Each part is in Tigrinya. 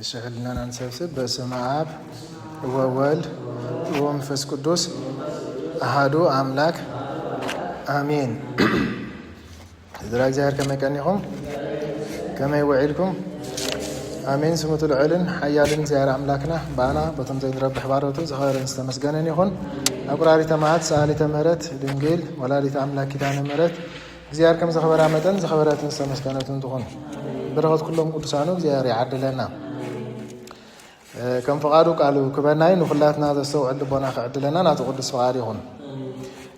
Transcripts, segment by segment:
እሺ፣ ሕልናና ንሰብስብ። በስመ አብ ወወልድ ወመንፈስ ቅዱስ አሃዱ አምላክ አሜን። ዝራ እግዚኣብሔር ከመይ ቀኒኹም? ከመይ ውዒልኩም? አሜን። ስሙ እቲ ልዑልን ሓያልን እግዚኣብሔር ኣምላክና ባና በቶም ዘይንረብሕ ባሮቱ ዝኸበረን ዝተመስገነን ይኹን። ኣቁራሪተ መዓት ሰኣሊተ ምሕረት ድንግል ወላዲተ ኣምላክ ኪዳነ ምሕረት እግዚኣብሔር ከም ዘኸበራ መጠን ዘኸበረትን ዝተመስገነትን ትኹን። በረኸት ኩሎም ቅዱሳኑ እግዚኣብሔር ይዓድለና። ከም ፍቓዱ ቃሉ ክበናይ ንኹላትና ዘስተውዕል ልቦና ክዕድለና ናቱ ቅዱስ ፍቓድ ይኹን።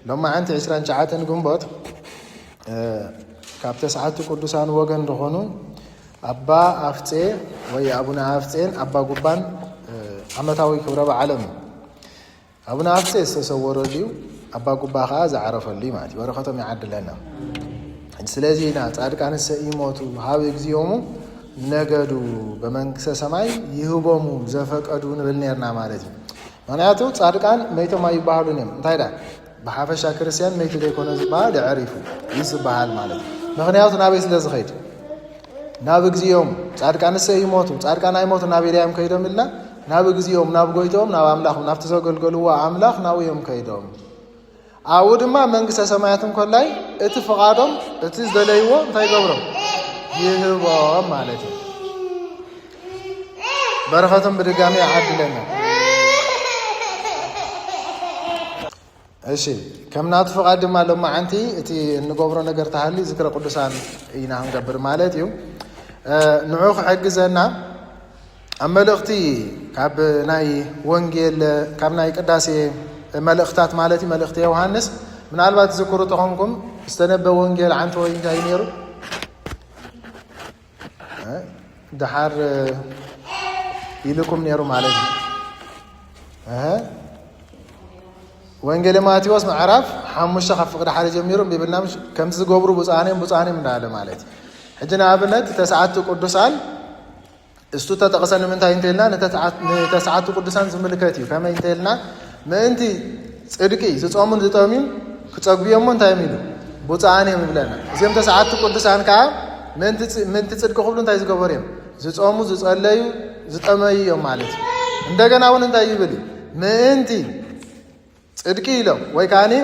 ሎማዓንቲ ዕስራን ትሽዓተን ግንቦት ካብ ተስዓቱ ቅዱሳን ወገን ዝኾኑ ኣባ ኣፍጼ ወይ ኣቡነ ኣፍጼን ኣባ ጉባን ዓመታዊ ክብረ በዓሎም እዩ። ኣቡነ ኣፍጼ ዝተሰወረሉ እዩ፣ ኣባ ጉባ ኸዓ ዝዓረፈሉ እዩ ማለት እዩ። በረኸቶም ይዓድለና። ስለዚ ኢና ጻድቃንሰ ይሞቱ ሀበ እግዚኦሙ ነገዱ በመንግስተ ሰማይ ይህቦሙ ዘፈቀዱ ንብል ነርና ማለት እዩ። ምኽንያቱ ጻድቃን መይቶም ኣይበሃሉን እዮም። እንታይ ዳ ብሓፈሻ ክርስቲያን መይቱ ዘይኮነ ዝበሃል ደዕሪፉ እዩ ዝበሃል ማለት እዩ። ምኽንያቱ ናበይ ስለ ዝኸይድ ናብ እግዚኦም ጻድቃንሰ ይሞቱ ጻድቃን ኣይሞቱ ናብ ኢልያም ከይዶም ኢልና ናብ እግዚኦም ናብ ጎይቶም ናብ ኣምላኽ ናብቲ ዘገልገልዎ ኣምላኽ ናብኡ እዮም ከይዶም። ኣብኡ ድማ መንግስተ ሰማያት እንኮላይ እቲ ፍቓዶም እቲ ዝደለይዎ እንታይ ይገብሮም ይህቦም ማለት እዩ። በረኸቶም ብድጋሚ ይዓድለና። እሺ፣ ከም ናቱ ፍቓድ ድማ ሎማዓንቲ እቲ እንገብሮ ነገር ተሃልዩ ዝክረ ቅዱሳን ኢና ክንገብር ማለት እዩ። ንዑ ክሕግዘና ኣብ መልእኽቲ ካብ ናይ ወንጌል ካብ ናይ ቅዳሴ መልእኽታት ማለት እዩ መልእኽቲ ዮሃንስ ምናልባት ዝክሩ ተኾንኩም ዝተነበ ወንጌል ዓንተ ወይ እንታይ ነይሩ? ደሓር ኢልኩም ነይሩ ማለት እዩ። ወንጌል ማቴዎስ ምዕራፍ ሓሙሽተ ካብ ፍቕዲ ሓደ ጀሚሩ ቢብልና ከምቲ ዝገብሩ ብፁዓን እዮም ብፁዓን እዮም እንዳለ ማለት እዩ። ሕጂ ንኣብነት ተስዓቱ ቅዱሳን እሱ ተጠቕሰ ንምንታይ እንተልና ንተስዓቱ ቅዱሳን ዝምልከት እዩ። ከመይ እንተልና ምእንቲ ጽድቂ ዝጾሙን ዝጠምዩን ክጸግብዮሞ እንታይ እዮም ኢሉ ብፁዓን እዮም ይብለና። እዚኦም ተስዓቱ ቅዱሳን ከዓ ምእንቲ ጽድቂ ክብሉ እንታይ ዝገበሩ እዮም? ዝጾሙ ዝጸለዩ ዝጠመዩ እዮም ማለት እዩ። እንደገና እውን እንታይ ይብል እዩ? ምእንቲ ጽድቂ ኢሎም ወይ ከዓኒ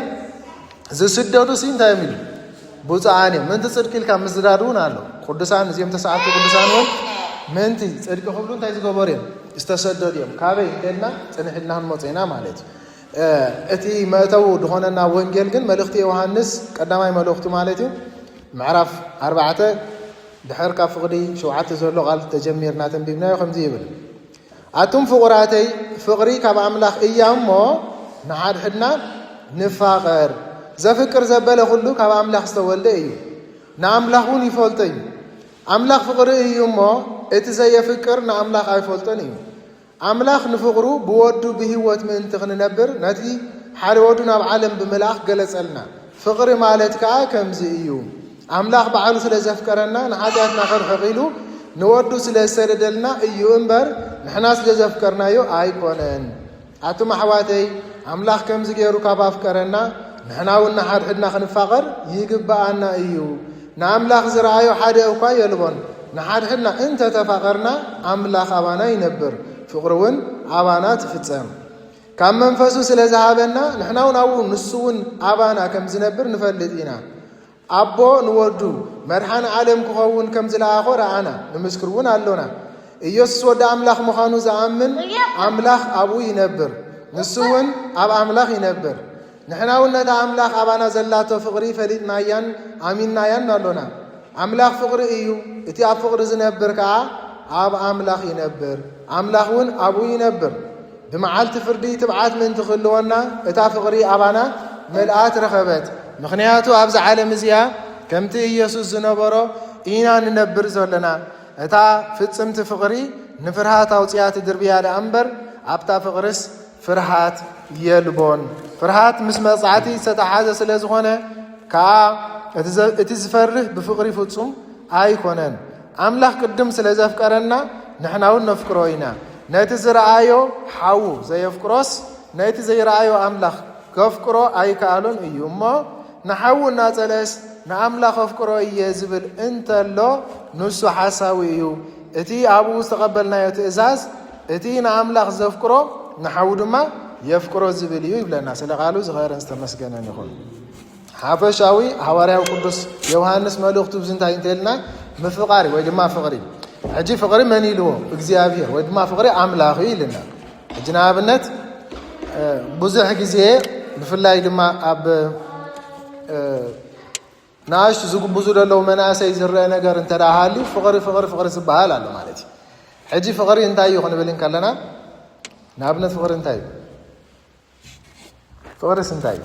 ዝስደዱ ሲ እንታይ እዮም ኢሉ ብፁዓን እዮም። ምእንቲ ጽድቂ ኢልካ ምስዳድ እውን ኣሎ። ቅዱሳን እዚኦም ተስዓቱ ቅዱሳን እውን ምእንቲ ጽድቂ ክብሉ እንታይ ዝገበሩ እዮም? ዝተሰደዱ እዮም። ካበይ እንተልና ጽንሕ ኢልና ክንመጽእ ኢና ማለት እዩ። እቲ መእተዊ ዝኾነና ወንጌል ግን መልእኽቲ ዮሃንስ ቀዳማይ መልእኽቱ ማለት እዩ ምዕራፍ ኣርባዕተ ድሕር ካብ ፍቕዲ ሸውዓተ ዘሎ ቃል ተጀሚርና ተንቢብናዮ ከምዚ ይብል ኣቱም ፍቑራተይ ፍቕሪ ካብ ኣምላኽ እያ እሞ ንሓድሕድና ንፋቐር። ዘፍቅር ዘበለ ኩሉ ካብ ኣምላኽ ዝተወልደ እዩ፣ ንኣምላኽ እውን ይፈልጦ እዩ። ኣምላኽ ፍቕሪ እዩ እሞ እቲ ዘየፍቅር ንኣምላኽ ኣይፈልጦን እዩ። ኣምላኽ ንፍቕሩ ብወዱ ብህይወት ምእንቲ ክንነብር ነቲ ሓደ ወዱ ናብ ዓለም ብምልኣኽ ገለጸልና። ፍቕሪ ማለት ከኣ ከምዚ እዩ። ኣምላኽ ባዕሉ ስለ ዘፍቀረና ንሓጢኣትና ከርሕቕ ኢሉ ንወዱ ስለ ዝሰደደልና እዩ እምበር ንሕና ስለ ዘፍቀርናዮ ኣይኮነን። ኣቱም ኣሕዋተይ ኣምላኽ ከምዚ ገይሩ ካብ ኣፍቀረና ንሕና እውን ንሓድሕድና ክንፋቐር ይግብኣና እዩ። ንኣምላኽ ዝረኣዮ ሓደ እኳ የልቦን። ንሓድሕድና እንተ ተፋቐርና ኣምላኽ ኣባና ይነብር፣ ፍቕሩ እውን ኣባና ትፍጸም። ካብ መንፈሱ ስለ ዝሃበና ንሕና እውን ኣብኡ ንሱ እውን ኣባና ከም ዝነብር ንፈልጥ ኢና። ኣቦ ንወዱ መድሓኒ ዓለም ክኸውን ከም ዝለኣኾ ረኣና፣ ንምስክር እውን ኣሎና። ኢየሱስ ወዲ ኣምላኽ ምዃኑ ዝኣምን ኣምላኽ ኣብኡ ይነብር፣ ንሱ እውን ኣብ ኣምላኽ ይነብር። ንሕና እውን ነታ ኣምላኽ ኣባና ዘላቶ ፍቕሪ ፈሊጥናያን ኣሚንናያን ኣሎና። ኣምላኽ ፍቕሪ እዩ፣ እቲ ኣብ ፍቕሪ ዝነብር ከኣ ኣብ ኣምላኽ ይነብር፣ ኣምላኽ እውን ኣብኡ ይነብር። ብመዓልቲ ፍርዲ ትብዓት ምእንቲ ክህልወና እታ ፍቕሪ ኣባና መልኣት ረኸበት። ምኽንያቱ ኣብዛ ዓለም እዚኣ ከምቲ ኢየሱስ ዝነበሮ ኢና ንነብር ዘለና። እታ ፍጽምቲ ፍቕሪ ንፍርሃት ኣውጺኣ ትድርብያ ደኣ እምበር ኣብታ ፍቕርስ ፍርሃት የልቦን። ፍርሃት ምስ መቕጻዕቲ ዝተተሓዘ ስለ ዝኾነ ከኣ እቲ ዝፈርህ ብፍቕሪ ፍጹም ኣይኮነን። ኣምላኽ ቅድም ስለ ዘፍቀረና ንሕና እውን ነፍቅሮ ኢና። ነቲ ዝረኣዮ ሓዉ ዘየፍቅሮስ ነቲ ዘይረኣዮ ኣምላኽ ከፍቅሮ ኣይከኣሎን እዩ። እሞ ንሓዉ እናጸልአስ ንኣምላኽ ኣፍቅሮ እየ ዝብል እንተሎ ንሱ ሓሳዊ እዩ። እቲ ኣብኡ ዝተቐበልናዮ ትእዛዝ፣ እቲ ንኣምላኽ ዘፍቅሮ ንሓዉ ድማ የፍቅሮ ዝብል እዩ ይብለና። ስለ ቃሉ ዝኸበረን ዝተመስገነን ይኹን። ሓፈሻዊ ሃዋርያዊ ቅዱስ ዮሃንስ መልእኽቱ እዚ እንታይ እንተልና፣ ምፍቓር ወይ ድማ ፍቕሪ። ሕጂ ፍቕሪ መን ኢልዎ? እግዚኣብሔር ወይ ድማ ፍቕሪ ኣምላኽ እዩ ኢልና። ሕጂ ንኣብነት፣ እ፣ ብዙሕ ግዜ ብፍላይ ድማ ኣብ፣ እ፣ ንኣሽቱ ዝጉብዙ ዘለዉ መናእሰይ ዝረአ ነገር እንተ ደኣ ሃልዩ፣ ፍቕሪ፣ ፍቕሪ፣ ፍቕሪ ዝበሃል ኣሎ ማለት እዩ። ሕጂ ፍቕሪ እንታይ እዩ ክንብል እንከለና፣ ንኣብነት ፍቕሪ እንታይ እዩ? ፍቕርስ እንታይ እዩ?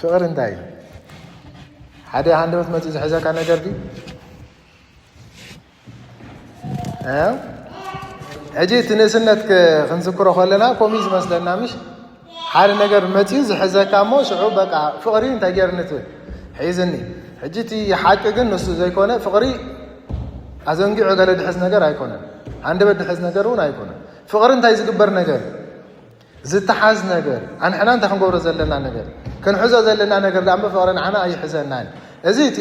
ፍቕሪ እንታይ እዩ? ሓደ ሃንደበት መፂኡ ዝሕዘካ ነገር ድዩ? እ? ሕጂ እቲ ንእስነት ክ-፣ ክንዝክሮ ከለና ከምኡ እዩ ዝመስለና፣ ምሽ? ሓደ ነገር መፂኡ ዝሕዘካ እሞ ሽዑ በቃ ፍቕሪ እንታይ ገይርኒ ትብል? ሒዝኒ። ሕጂ እቲ ሓቂ ግን ንሱ ዘይኮነ፣ ፍቕሪ ኣዘንጊዑ ገለ ድሕዝ ነገር ኣይኮነን። ሃንደበት ድሕዝ ነገር እውን ኣይኮነን። ፍቕሪ እንታይ ዝግበር ነገር? ዝተሓዝ ነገር፣ ኣንሕና እንታይ ክንገብሮ ዘለና ነገር፣ ክንሕዞ ዘለና ነገር ደኣ እምበር ፍቕሪ ንዓና ኣይሕዘናን። እዚ እቲ፣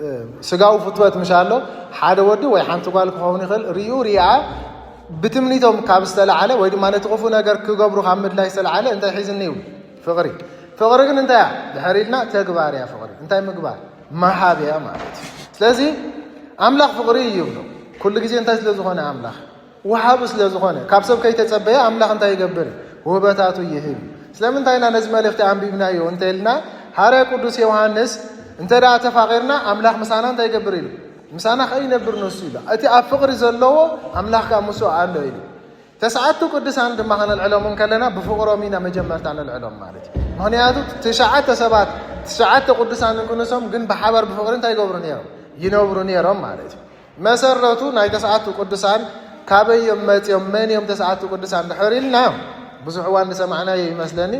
እ፣ ስጋዊ ፍትወት ምሽ ኣሎ፣ ሓደ ወዲ ወይ ሓንቲ ጓል ክኸውን ይኽእል፣ ሪኡ ሪኣ ብትምኒቶም ካብ ዝተላዓለ ወይ ድማ ነቲ ክፉእ ነገር ክገብሩ ካብ ምድላይ ዝተላዓለ እንታይ ሒዝኒ ይብሉ? ፍቕሪ። ፍቕሪ ግን እንታይ እያ? ድሕር ኢልና ተግባር እያ ፍቕሪ። እንታይ ምግባር? ምሃብ እያ ማለት እዩ። ስለዚ ኣምላኽ ፍቕሪ እዩ ይብሉ። ኩሉ ግዜ እንታይ ስለ ዝኾነ ኣምላኽ? ወሃቢ ስለ ዝኾነ፣ ካብ ሰብ ከይተጸበየ ኣምላኽ እንታይ ይገብር? ውህበታቱ ይህብ። ስለምንታይ ኢና ነዚ መልእኽቲ ኣንቢብናዮ እንተ ኢልና፣ ሃዋርያ ቅዱስ ዮሃንስ፣ "እንተ ደኣ ተፋቒርና፣ ኣምላኽ ምሳና እንታይ ይገብር?" ኢሉ። "ምሳና ከኣ ይነብር ንሱ" ኢሉ። እቲ ኣብ ፍቕሪ ዘለዎ ኣምላኽ ከኣ ምስኡ ኣሎ ኢሉ። ተስዓቱ ቅዱሳን ድማ ከነልዕሎም እንከለና፣ ብፍቕሮም ኢና መጀመርታ ነልዕሎም ማለት እዩ። ምኽንያቱ፣ ትሽዓተ ሰባት፣ ትሽዓተ ቅዱሳን እንክንሶም፣ ግን ብሓባር ብፍቕሪ እንታይ ይገብሩ ነይሮም? ይነብሩ ነይሮም ማለት እዩ። መሰረቱ ናይ ተስዓቱ ቅዱሳን ካበይ እዮም መፂኦም? መን እዮም ተስዓቱ ቅዱሳን ድሕር ኢልና ብዙሕ እዋን ዝሰማዕናዮ ይመስለኒ።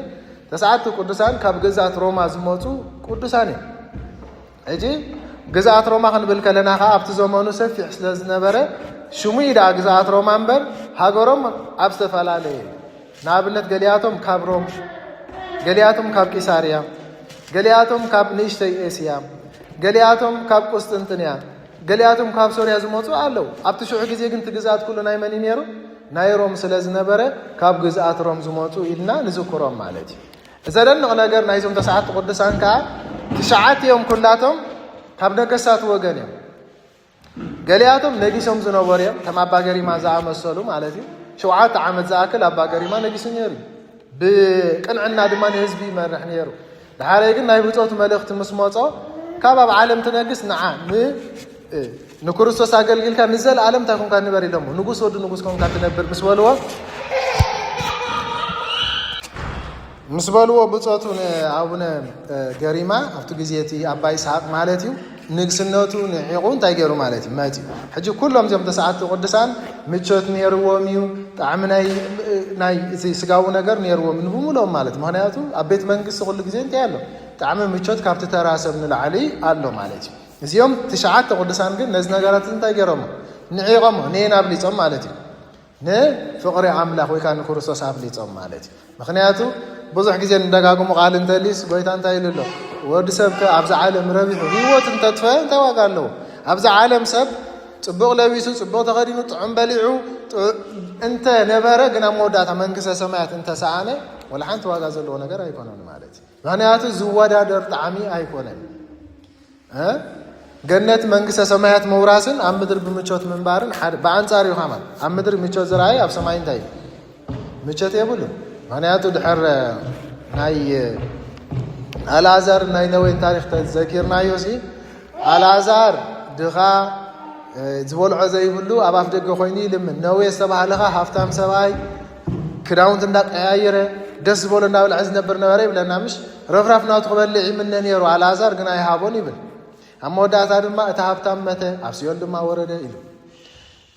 ተስዓቱ ቅዱሳን ካብ ግዝኣት ሮማ ዝመፁ ቅዱሳን እዮም። ሕጂ ግዝኣት ሮማ ክንብል ከለና ከዓ ኣብቲ ዘመኑ ሰፊሕ ስለ ዝነበረ ሽሙ እዩ ደኣ ግዝኣት ሮማ እምበር ሃገሮም ኣብ ዝተፈላለየ እዩ። ንኣብነት ገሊኣቶም ካብ ሮም፣ ገሊኣቶም ካብ ቂሳርያ፣ ገሊኣቶም ካብ ንእሽተይ ኤስያ፣ ገሊኣቶም ካብ ቁስጥንጥንያ፣ ገሊኣቶም ካብ ሶርያ ዝመፁ ኣለዉ። ኣብቲ ሽዑ ግዜ ግን እቲ ግዝኣት ኩሉ ናይ መን እዩ ነይሩ? ናይ ሮም ስለ ዝነበረ ካብ ግዝኣት ሮም ዝመፁ ኢልና ንዝክሮም ማለት እዩ። ዘደንቕ ነገር ናይዞም ተስዓቱ ቅዱሳን ከዓ ትሽዓቲኦም ኩላቶም ካብ ነገስታት ወገን እዮም። ገሊኣቶም ነጊሶም ዝነበሩ እዮም፣ ከም ኣባ ገሪማ ዝኣመሰሉ ማለት እዩ። ሸውዓተ ዓመት ዝኣክል ኣባ ገሪማ ነጊሱ ነይሩ እዩ። ብቅንዕና ድማ ንህዝቢ ይመርሕ ነይሩ። ድሓረይ ግን ናይ ብጾቱ መልእኽቲ ምስ መጾ፣ ካብ ኣብ ዓለም ትነግስ ንዓ ን-፣ ንክርስቶስ ኣገልጊልካ ንዘለኣለም እንታይ ኮንካ ንበር ኢሎሞ። ንጉስ ወዲ ንጉስ ኮንካ ትነብር ምስ በልዎ፣ ምስ በልዎ ብጾቱ ንኣቡነ፣ እ፣ ገሪማ ኣብቲ ግዜ እቲ ኣባ ይስሐቅ ማለት እዩ፣ ንግስነቱ ንዒቑ እንታይ ገይሩ ማለት እዩ መጺኡ። ሕጂ ኩሎም እዚኦም ተስዓቱ ቅዱሳን ምቾት ነይርዎም እዩ፣ ጣዕሚ ናይ፣ ናይ እዚ ስጋዊ ነገር ነይርዎም እዩ ንብሙሎም ማለት እዩ። ምኽንያቱ ኣብ ቤት መንግስቲ ኩሉ ግዜ እንታይ ኣሎ? ጣዕሚ ምቾት ካብቲ ተራ ሰብ ንላዕሊ ኣሎ ማለት እዩ። እዚኦም ትሽዓተ ቅዱሳን ግን ነዚ ነገራት እንታይ ገይሮሞ? ንዒቖሞ፣ ንየን ኣብሊጾም ማለት እዩ። ንፍቕሪ ኣምላኽ ወይ ከዓ ንክርስቶስ ኣብሊጾም ማለት እዩ። ምኽንያቱ ብዙሕ ግዜ ንደጋግሞ ቃል እንተልዩስ ጎይታ እንታይ ኢሉ ኣሎ? ወዲ ሰብ ከ ኣብዛ ዓለም ረቢሑ ህይወት እንተጥፈ እንታይ ዋጋ ኣለዎ? ኣብዛ ዓለም ሰብ ጽቡቕ ለቢሱ፣ ጽቡቕ ተኸዲኑ፣ ጥዑም በሊዑ፣ ጥ-፣ እንተ ነበረ ግን ኣብ መወዳእታ መንግስተ ሰማያት እንተሰኣነ ወላ ሓንቲ ዋጋ ዘለዎ ነገር ኣይኮነን ማለት እዩ። ምኽንያቱ ዝወዳደር ጣዕሚ ኣይኮነን። እ? ገነት መንግስተ ሰማያት ምውራስን ኣብ ምድሪ ብምቾት ምንባርን ሓደ፣ ብኣንጻር እዩ ከማን። ኣብ ምድሪ ምቾት ዝረኣየ ኣብ ሰማይ እንታይ እዩ? ምቾት የብሉን። ምኽንያቱ ድሕር ናይ ኣልኣዛር ናይ ነዌን ታሪኽ ተዘኪርናዮ ሲ፣ ኣልኣዛር ድኻ፣ እ፣ ዝበልዖ ዘይብሉ ኣብ ኣፍ ደገ ኮይኑ ይልምን። ነዌ ዝተባህለ ኸ ሃፍታም ሰብኣይ ክዳውንቲ እንዳቀያየረ ደስ ዝበሎ እንዳበልዐ ዝነብር ነበረ ይብለና። ምሽ ረፍራፍ ናቱ ክበልዕ ይምነ ነይሩ ኣልኣዛር ግን ኣይሃቦን ይብል። ኣብ መወዳእታ ድማ እቲ ሃብታም መተ፣ ኣብ ሲኦል ድማ ወረደ ኢሉ።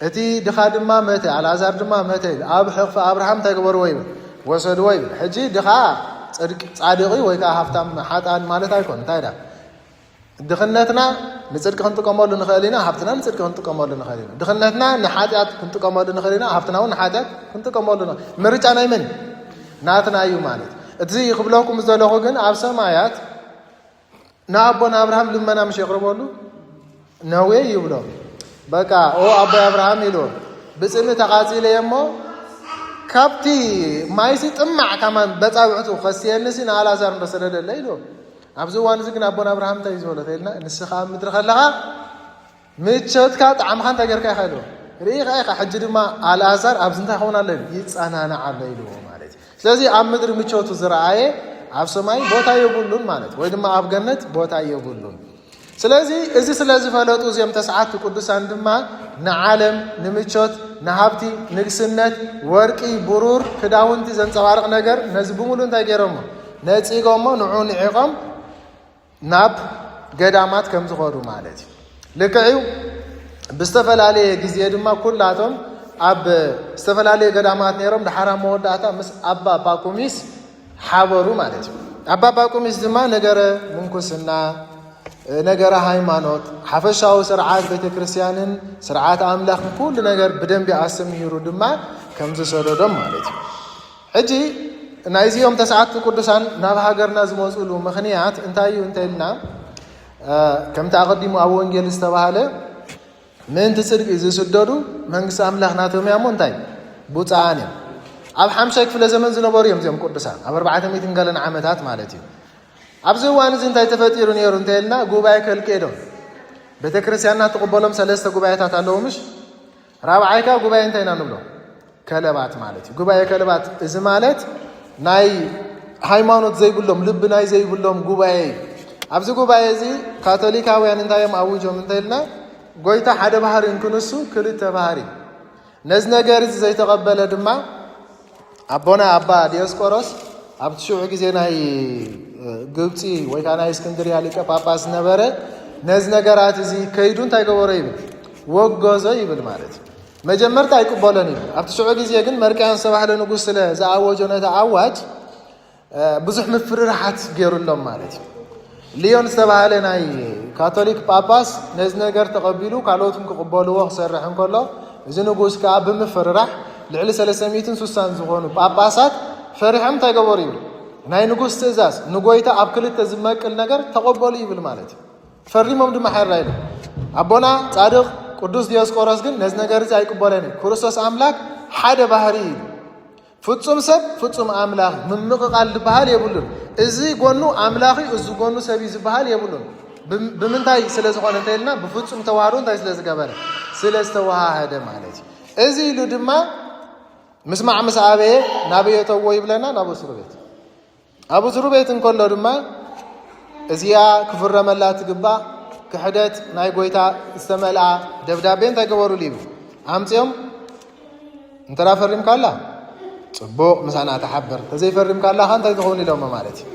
እቲ ድኻ ድማ መተ፣ ኣልኣዛር ድማ መተ ኢሉ። ኣብ ሕቕፊ ኣብርሃም እንታይ ገበርዎ ይብል? ወሰድዎ ይብል። ሕጂ ድኻ ጽድቅ-፣ ጻድቕ እዩ ወይ ከዓ ሃብታም ሓጥኣን ማለት ኣይኮን። እንታይ ዳ? ድኽነትና ንጽድቂ ክንጥቀመሉ ንኽእል ኢና፣ ሃብትና ንጽድቂ ክንጥቀመሉ ንኽእል ኢና። ድኽነትና ንሓጢኣት ክንጥቀመሉ ንኽእል ኢና፣ ሃብትና እውን ንሓጢኣት ክንጥቀመሉ ንኽእል። ምርጫ ናይ መን? ናትና እዩ ማለት። እቲ ክብለኩም ዘለኹ ግን ኣብ ሰማያት ንኣቦና ኣብርሃም ልመና ምሽ የቕርበሉ? ነዌ ይብሎ። በቃ ኦ ኣቦይ ኣብርሃም ኢሉ፣ ብፅምኢ ተቓፂለ እሞ ካብቲ ማይሲ ጥማዕ ከማን በፃብዕቱ ከስየንሲ ንኣልኣዛር እንዶ ሰደደለ ኢሉ። ኣብዚ እዋን እዚ ግን ኣቦና ኣብርሃም እንታይ እዩ ዝበሎ ተልና፣ ንስኻ ኣብ ምድሪ ከለኻ ምቾትካ ጣዕምኻ እንታይ ጌርካ ኢኻ ኢሉ። ርኢኻ ኢኻ። ሕጂ ድማ ኣልኣዛር ኣብዚ እንታይ ይኸውን ኣሎ ኢሉ፣ ይጸናናዕ ኣሎ ኢልዎ ማለት እዩ። ስለዚ ኣብ ምድሪ ምቾቱ ዝረኣየ ኣብ ሰማይ ቦታ የብሉን ማለት፣ ወይ ድማ ኣብ ገነት ቦታ የብሉን። ስለዚ እዚ ስለ ዝፈለጡ እዚኦም ተስዓቱ ቅዱሳን ድማ ንዓለም፣ ንምቾት፣ ንሃብቲ፣ ንግስነት፣ ወርቂ፣ ብሩር፣ ክዳውንቲ ዘንጸባርቕ ነገር ነዚ ብምሉ እንታይ ገይሮሞ? ነጺጎሞ፣ ንዑ ንዒቖም ናብ ገዳማት ከም ዝኸዱ ማለት እዩ። ልክዕ እዩ። ብዝተፈላለየ ግዜ ድማ ኩላቶም ኣብ ዝተፈላለየ ገዳማት ነይሮም፣ ድሓር ኣብ መወዳእታ ምስ ኣባ ጳኩሚስ ሓበሩ ማለት እዩ። ኣባ ጳኩሚስ ድማ ነገረ ምንኩስና፣ ነገረ ሃይማኖት፣ ሓፈሻዊ ስርዓት ቤተ ክርስቲያንን ስርዓት ኣምላኽን ኩሉ ነገር ብደንቢ ኣስተምሂሩ ድማ ከም ዝሰደዶም ማለት እዩ። ሕጂ ናይዚኦም ተስዓቱ ቅዱሳን ናብ ሃገርና ዝመፅሉ ምኽንያት እንታይ እዩ እንተኢልና፣ እ፣ ከምቲ ኣቐዲሙ ኣብ ወንጌል ዝተባህለ ምእንቲ ጽድቂ ዝስደዱ መንግስቲ ኣምላኽ ናቶም እያ እሞ እንታይ ብፁዓን እዮም። ኣብ ሓምሻይ ክፍለ ዘመን ዝነበሩ እዮም እዚኦም ቅዱሳን፣ ኣብ ኣርባዕተ ሚእትን ገለን ዓመታት ማለት እዩ። ኣብዚ እዋን እዚ እንታይ ተፈጢሩ ነይሩ እንተኢልና፣ ጉባኤ ከልቄዶን ቤተ ክርስቲያንና ትቕበሎም ሰለስተ ጉባኤታት ኣለዉ ምሽ? ራብዓይ ከኣ ጉባኤ እንታይ ኢና ንብሎ? ከለባት ማለት እዩ። ጉባኤ ከለባት እዚ ማለት ናይ ሃይማኖት ዘይብሎም፣ ልቢ ናይ ዘይብሎም ጉባኤ እዩ። ኣብዚ ጉባኤ እዚ ካቶሊካውያን እንታይ እዮም ኣውጆም እንተኢልና፣ ጎይታ ሓደ ባህሪ እንክንሱ ክልተ ባህሪ። ነዚ ነገር እዚ ዘይተቐበለ ድማ ኣቦና ኣባ ዲዮስቆሮስ ኣብቲ ሽዑ ግዜ ናይ፣ እ፣ ግብፂ ወይ ከዓ ናይ እስክንድርያ ሊቀ ጳጳስ ዝነበረ፣ ነዚ ነገራት እዚ ከይዱ እንታይ ገበሮ ይብል? ወገዞ ይብል ማለት እዩ። መጀመርታ ኣይቅበሎን እዩ። ኣብቲ ሽዑ ግዜ ግን መርቅያን ዝተባህለ ንጉስ ስለ ዝኣወጆ ነቲ ኣዋጅ፣ እ፣ ብዙሕ ምፍርራሓት ገይሩሎም ማለት እዩ። ሊዮን ዝተባህለ ናይ ካቶሊክ ጳጳስ ነዚ ነገር ተቐቢሉ ካልኦትን ክቕበልዎ ክሰርሕ እንከሎ፣ እዚ ንጉስ ከኣ ብምፍርራሕ ልዕሊ ሰለስተ ሚእትን ስሳን ዝኾኑ ጳጳሳት ፈሪሖም እንታይ ገበሩ ይብል? ናይ ንጉስ ትእዛዝ ንጎይታ ኣብ ክልተ ዝመቅል ነገር ተቐበሉ ይብል ማለት እዩ። ፈሪሞም ድማ ሓራ ኢሉ። ኣቦና ጻድቕ ቅዱስ ዲዮስቆሮስ ግን ነዚ ነገር እዚ ኣይቅበሎን እዩ። ክርስቶስ ኣምላክ ሓደ ባህሪ እዩ። ፍጹም ሰብ ፍጹም ኣምላኽ ምምቕቓል ዝበሃል የብሉን። እዚ ጎኑ ኣምላኽ እዩ፣ እዚ ጎኑ ሰብ እዩ ዝበሃል የብሉን። ብም-፣ ብምንታይ ስለ ዝኾነ እንተ ኢልና፣ ብፍጹም ተዋህዶ እንታይ ስለ ዝገበረ? ስለ ዝተወሃሃደ ማለት እዩ። እዚ ኢሉ ድማ ምስማዕ ምስ ኣበየ ናበይ የተዎ ይብለና? ናብ እስሩ ቤት። ኣብ እስሩ ቤት እንከሎ ድማ እዚኣ ክፍረመላ ትግባእ ክሕደት ናይ ጎይታ ዝተመልኣ ደብዳቤ እንታይ ገበሩሉ ይብል? ኣምፅኦም እንተ ፈሪምካላ ፅቡቕ ምሳና ተሓበር፣ ተዘይፈሪምካላ ኸ እንታይ ትኸውን ኢሎሞ ማለት እዩ።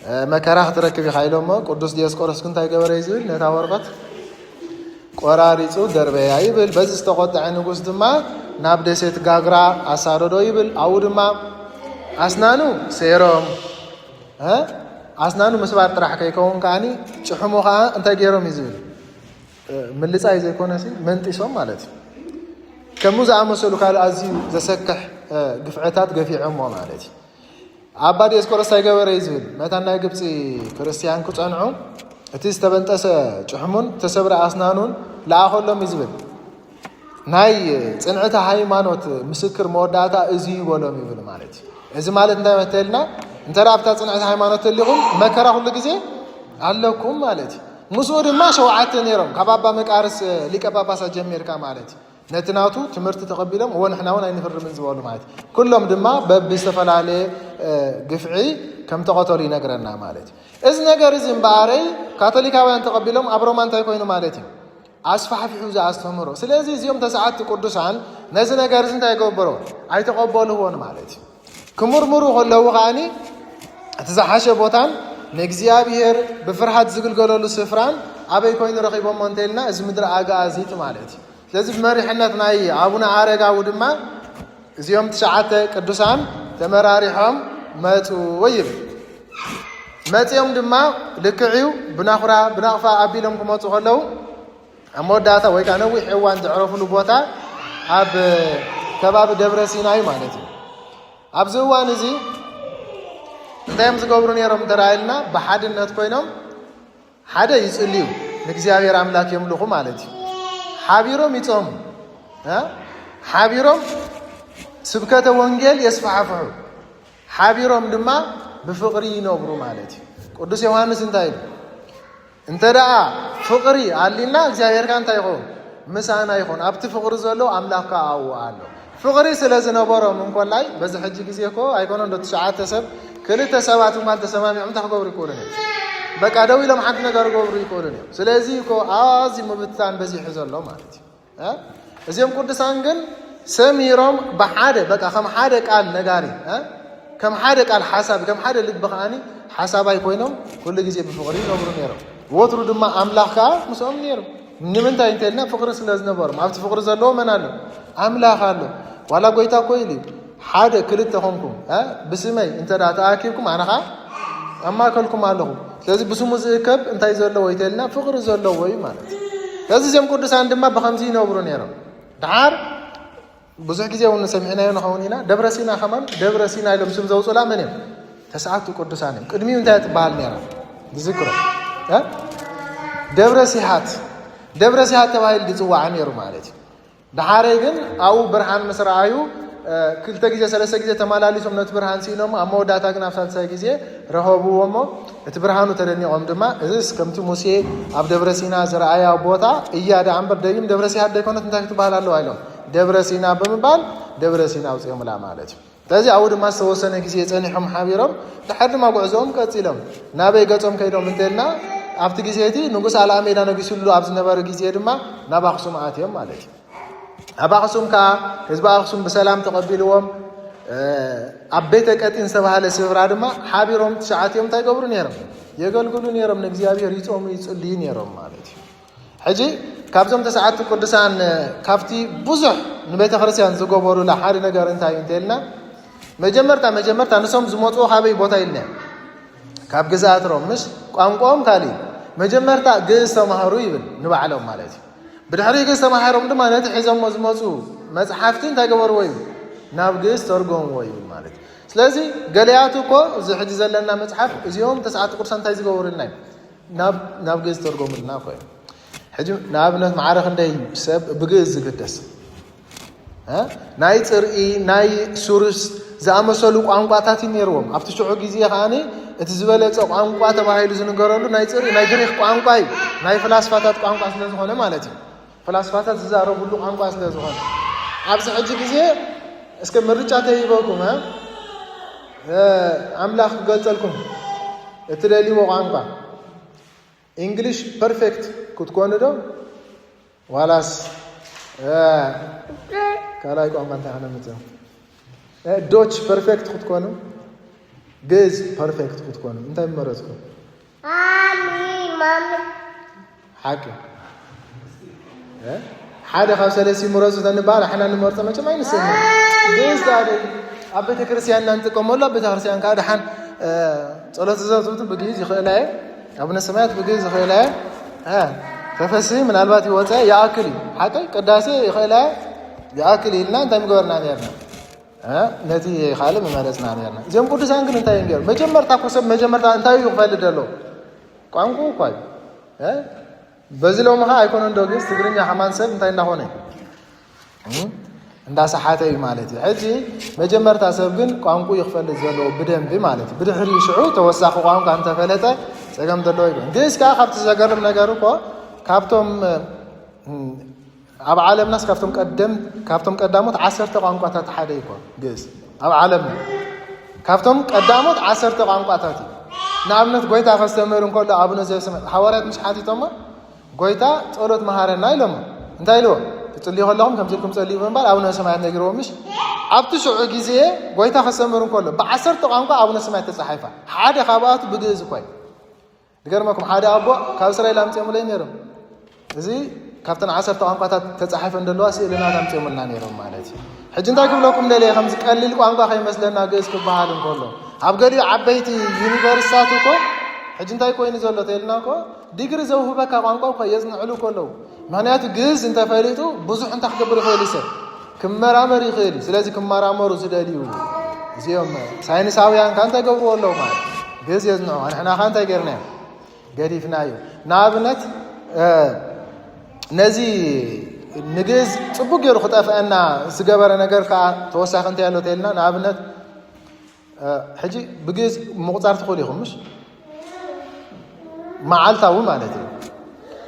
እ፣ መከራ ክትረክብ ኢኻ ኢሎሞ። ቅዱስ ዲዮስቆሮስ ግን እንታይ ገበረ እዩ ዝብል? ነታ ወረቐት ቆራሪጹ ደርበያ ይብል። በዚ ዝተቖጥዐ ንጉስ ድማ ናብ ደሴት ጋግራ ኣሳደዶ ይብል። ኣብኡ ድማ ኣስናኑ ሰይሮም፣ እ፣ ኣስናኑ ምስባር ጥራሕ ከይከውን ከኣኒ ጭሕሙ ኸኣ እንታይ ገይሮም እዩ ዝብል? እ፣ ምልጻይ ዘይኮነሲ መንጢሶም ማለት እዩ። ከምኡ ዝኣመሰሉ ካልእ ኣዝዩ ዘሰክሕ፣ እ፣ ግፍዕታት ገፊዖሞ ማለት እዩ። ኣባ ዲዮስቆሮስ እንታይ ገበረ እዩ ዝብል? መታን ናይ ግብፂ ክርስትያን ክፀንዑ እቲ ዝተበንጠሰ ጭሕሙን ዝተሰብረ ኣስናኑን ለኣኸሎም እዩ ዝብል። ናይ ፅንዕቲ ሃይማኖት ምስክር መወዳእታ እዚ እዩ በሎም ይብል ማለት እዩ። እዚ ማለት እንታይ መተልና? እንተ ኣብታ ፅንዕቲ ሃይማኖት ተሊኹም መከራ ኩሉ ግዜ ኣለኩም ማለት እዩ። ምስኡ ድማ ሸውዓተ ነይሮም፣ ካብ ኣባ መቃርስ ሊቀ ጳጳሳት ጀሚርካ ማለት እዩ። ነቲ ናቱ ትምህርቲ ተቐቢሎም፣ እወ ንሕና እውን ኣይንፍርምን ዝበሉ ማለት እዩ። ኩሎም ድማ በብዝተፈላለየ፣ እ፣ ግፍዒ ከም ተቐተሉ ይነግረና ማለት እዩ። እዚ ነገር እዚ እምበኣረይ ካቶሊካውያን ተቐቢሎም ኣብ ሮማ እንታይ ኮይኑ ማለት እዩ? ኣስፋሕፊሑ እዚ ኣስተምህሮ። ስለዚ እዚኦም ተስዓቱ ቅዱሳን ነዚ ነገር እዚ እንታይ ይገብሮ? ኣይተቐበልዎን ማለት እዩ። ክምርምሩ ከለዉ ከኣኒ እቲ ዝሓሸ ቦታን ንእግዚኣብሔር ብፍርሃት ዝግልገለሉ ስፍራን ኣበይ ኮይኑ ረኺቦሞ እንተኢልና፣ እዚ ምድሪ ኣግኣዚት ማለት እዩ። ስለዚ ብመሪሕነት ናይ ኣቡነ ኣረጋዊ ድማ እዚኦም ትሽዓተ ቅዱሳን ተመራሪሖም መፁ ይብል። መፂኦም ድማ ልክዕ እዩ ብናኹራ ብናቕፋ ኣቢሎም ክመፁ ከለዉ ኣብ መወዳእታ ወይ ከዓ ነዊሕ እዋን ዘዕረፉሉ ቦታ ኣብ ከባቢ ደብረ ሲናይ ማለት እዩ። ኣብዚ እዋን እዚ እንታይ እዮም ዝገብሩ ነይሮም እንተረኣየልና፣ ብሓድነት ኮይኖም ሓደ ይጽልዩ፣ እግዚኣብሔር ኣምላክ የምልኹ ማለት እዩ። ሓቢሮም ይጾሙ፣ ሓቢሮም ስብከተ ወንጌል የስፋሕፍሑ፣ ሓቢሮም ድማ ብፍቕሪ ይነብሩ ማለት እዩ። ቅዱስ ዮሃንስ እንታይ ኢሉ? እንተ ደኣ ፍቕሪ ኣሊና እግዚኣብሔር ከኣ እንታይ ይኸውን? ምሳና ይኹን። ኣብቲ ፍቕሪ ዘሎ ኣምላኽ ከኣ ኣብኡ ኣሎ። ፍቕሪ ስለ ዝነበሮም እንኮላይ በዚ ሕጂ ግዜ እኮ ኣይኮነን ዶ ትሽዓተ ሰብ ክልተ ሰባት እንኳን ተሰማሚዖም እንታይ ክገብሩ ይክእሉን እዮም? በቃ ደው ኢሎም ሓንቲ ነገር ክገብሩ ይክእሉን እዮም። ስለዚ እኮ ኣዝዩ ምብትታን በዚሑ ዘሎ ማለት እዩ። እዚኦም ቅዱሳን ግን ሰሚሮም ብሓደ በቃ ከም ሓደ ቃል ነጋሪ ከም ሓደ ቃል ሓሳቢ ከም ሓደ ልቢ ከዓኒ ሓሳባይ ኮይኖም ኩሉ ግዜ ብፍቕሪ ይነብሩ ነይሮም። ወትሩ ድማ ኣምላኽ ከዓ ምስኦም ነይሩ። ንምንታይ እንተልና ፍቕሪ ስለ ዝነበሮም ኣብቲ ፍቕሪ ዘለዎ መን ኣሎ? ኣምላኽ ኣሎ። ዋላ ጎይታ እኮ ኢሉ ሓደ ክልተ ኮንኩም ብስመይ እንተ ተኣኪብኩም ኣነ ከዓ ኣብ ማእከልኩም ኣለኹ። ስለዚ ብስሙ ዝእከብ እንታይ ዘለዎ ይተልና ፍቕሪ ዘለዎ እዩ ማለት እዩ። ስለዚ እዚኦም ቅዱሳን ድማ ብኸምዚ ይነብሩ ነይሮም። ድሓር ብዙሕ ግዜ እውን ሰሚዕናዮ ንኸውን ኢና። ደብረ ሲና ከማን ደብረ ሲና ኢሎም ስም ዘውፅላ መን እዮም? ተስዓቱ ቅዱሳን እዮም። ቅድሚኡ እንታይ ትበሃል ነይራ? ዝዝክሮ ደብረ ሲሃት ደብረ ሲሃት ተባሂሉ ዝፅዋዕ ነይሩ ማለት እዩ። ድሓረይ ግን ኣብኡ ብርሃን ምስ ረኣዩ ክልተ ግዜ ሰለስተ ግዜ ተመላሊሶም ነቲ ብርሃን ስኢኖም ኣብ መወዳእታ ግን ኣብ ሳልሳይ ግዜ ረኸብዎ እሞ እቲ ብርሃኑ ተደኒቖም ድማ እዚስ ከምቲ ሙሴ ኣብ ደብረ ሲና ዝረኣያ ቦታ እያ ደኣ እምበር ደይም ደብረ ሲሃት ደይኮነት እንታይ ክትበሃል ኣለዋ ኢሎም ደብረ ሲና ብምባል ደብረ ሲና ኣውፅኦምላ ማለት እዩ። ስለዚ ኣብኡ ድማ ዝተወሰነ ግዜ ፀኒሖም ሓቢሮም ድሓር ድማ ጉዕዞኦም ቀፂሎም ናበይ ገፆም ከይዶም እንተልና ኣብቲ ግዜ እቲ ንጉስ ኣልኣሜዳ ነጊስሉ ኣብ ዝነበረ ግዜ ድማ ናብ ኣክሱም ኣትዮም ማለት እዩ። ኣብ ኣክሱም ከዓ ህዝቢ ኣክሱም ብሰላም ተቐቢልዎም ኣብ ቤተ ቀጢን ዝተባሃለ ስፍራ ድማ ሓቢሮም ትሽዓቲኦም እንታይ ይገብሩ ነይሮም? የገልግሉ ነይሮም። ንእግዚኣብሔር ይፆሙ ይፅልዩ ነይሮም ማለት እዩ። ሕጂ ካብዞም ተስዓቱ ቅዱሳን ካብቲ ብዙሕ ንቤተ ክርስቲያን ዝገበሩላ ሓደ ነገር እንታይ እዩ እንተልና መጀመርታ መጀመርታ ንሶም ዝመፅኡ ካበይ ቦታ ኢልና ካብ ግዝኣት ሮም ምስ ቋንቋኦም ካልእ መጀመርታ ግእዝ ተማሃሩ ይብል ንባዕሎም ማለት እዩ። ብድሕሪ ግእዝ ተማሃሮም ድማ ነቲ ሒዞሞ ዝመፁ መፅሓፍቲ እንታይ ገበርዎ እዩ ናብ ግእዝ ተርጎምዎ ይብል ማለት እዩ። ስለዚ ገለያቱ እኮ እዚ ሕጂ ዘለና መፅሓፍ እዚኦም ተስዓቱ ቅዱሳን እንታይ ዝገበሩልና እዩ ናብ ግእዝ ተርጎምልና እኮ እዩ። ሕጂ ንኣብነት ማዕረ ክንደይ ሰብ ብግእዝ ዝግደስ ናይ ፅርኢ ናይ ሱርስ ዝኣመሰሉ ቋንቋታት እዩ ነይርዎም ኣብቲ ሽዑ ግዜ ከዓ እቲ ዝበለፀ ቋንቋ ተባሂሉ ዝንገረሉ ናይ ፅርኢ ናይ ግሪክ ቋንቋ እዩ። ናይ ፍላስፋታት ቋንቋ ስለዝኾነ ማለት እዩ። ፍላስፋታት ዝዛረብሉ ቋንቋ ስለዝኾነ ኣብዚ ሕጂ ግዜ እስከ ምርጫ ተሂበኩም ኣምላኽ ክገልፀልኩም እትደልይዎ ቋንቋ ኢንግሊሽ ፐርፌክት ክትኮኑ ዶ ዋላስ ካልኣይ ቋንቋ እንታይ ከነምፅእ ዶች ፐርፌክት ክትኮኑ ግእዝ ፐርፌክት ክትኮኑ እንታይ ምመረፅኩም? ሓቂ ሓደ ካብ ሰለስቲ ምረፁ ተንባል ኣሕና ንመርፀ መቸም ኣይንስእን ግእዝ ዳደ ኣብ ቤተክርስትያንና ንጥቀመሉ ኣብ ቤተክርስትያን ከዓ ድሓን ጸሎት ዘዘትቱ ብግእዝ ይኽእላ እየ ኣቡነ ሰማያት ብግእዝ ይኽእላ እየ ተፈሲ ምናልባት ይወፀ ይኣክል እዩ ሓቂ ቅዳሴ ይኽእላ እየ ይኣክል ኢልና እንታይ ምገበርና ነርና ነቲ ካልእ ምመረፅና ነርና እዚኦም ቅዱሳን ግን እንታይ እዮም ገይሩ መጀመርታ ኮሰብ መጀመርታ እንታይ እዩ ክፈልጥ ዘሎ ቋንቋ እኳ እዩ በዚ ሎሚ ኸዓ ኣይኮነን ዶ ግእዝ ትግርኛ ከማን ሰብ እንታይ እንዳኾነ እንዳሰሓተ እዩ ማለት እዩ ሕጂ መጀመርታ ሰብ ግን ቋንቋ ይኽፈልጥ ዘለዎ ብደንቢ ማለት እዩ ብድሕሪ ሽዑ ተወሳኺ ቋንቋ እንተፈለጠ ፀገም ዘለዎ ይኮን ግእዝ ከዓ ካብቲ ዘገርም ነገር እኮ ካብቶም ኣብ ዓለምናስ ካብቶም ቀደም ካብቶም ቀዳሞት ዓሰርተ ቋንቋታት ሓደ ይኮን ግእዝ ኣብ ዓለምና ካብቶም ቀዳሞት ዓሰርተ ቋንቋታት እዩ ንኣብነት ጎይታ ከስተምህር እንከሎ ኣቡነ ዘበሰማያት ሃዋርያት ምስ ሓቲቶሞ ጎይታ ጸሎት መሃረና ኢሎሞ እንታይ ኢልዎ ትጽልዩ ከለኹም ከምዚ ኢልኩም ጸልዩ ብምባል ኣቡነ ሰማያት ነጊርዎ ምሽ ኣብቲ ሽዑ ግዜ ጎይታ ከስተምህር እንከሎ ብዓሰርተ ቋንቋ ኣቡነ ሰማያት ተጻሒፋ ሓደ ካብኣቱ ብግእዝ እኳ እዩ ዝገርመኩም ሓደ ኣቦ ካብ እስራኤል ኣምፅኦምለይ ነይሮም። እዚ ካብተን ዓሰርተ ቋንቋታት ተፃሒፈን ዘለዋ ስእልናት ኣምፅኦምልና ነይሮም ማለት እዩ። ሕጂ እንታይ ክብለኩም ደልየ ከምዚ ቀሊል ቋንቋ ከይመስለና ግእዝ ክበሃል እንከሎ ኣብ ገሊኡ ዓበይቲ ዩኒቨርሲታት እኮ ሕጂ እንታይ ኮይኑ ዘሎ ተልና እኮ ዲግሪ ዘውህበካ ቋንቋ እኮ የፅንዕሉ ከለዉ ምክንያቱ ግእዝ እንተፈሊጡ ብዙሕ እንታይ ክገብር ይኽእል እዩ ሰብ ክመራመር ይኽእል እዩ። ስለዚ ክመራመሩ ዝደልዩ እዚኦም ሳይንሳውያን ከ እንታይ ገብርዎ ኣለዉ ማለት ግእዝ የዝንዑ። ንሕና ከ እንታይ ገይርናዮ? ገዲፍናዮ። ንኣብነት ነዚ ንግእዝ ጽቡቅ ገይሩ ክጠፍአና ዝገበረ ነገር ከዓ ተወሳኺ እንታይ ኣሎ ተልና ንኣብነት ሕጂ ብግእዝ ምቑጻር ትኽእሉ ኢኹም ምሽ? መዓልታዊ ማለት እዩ።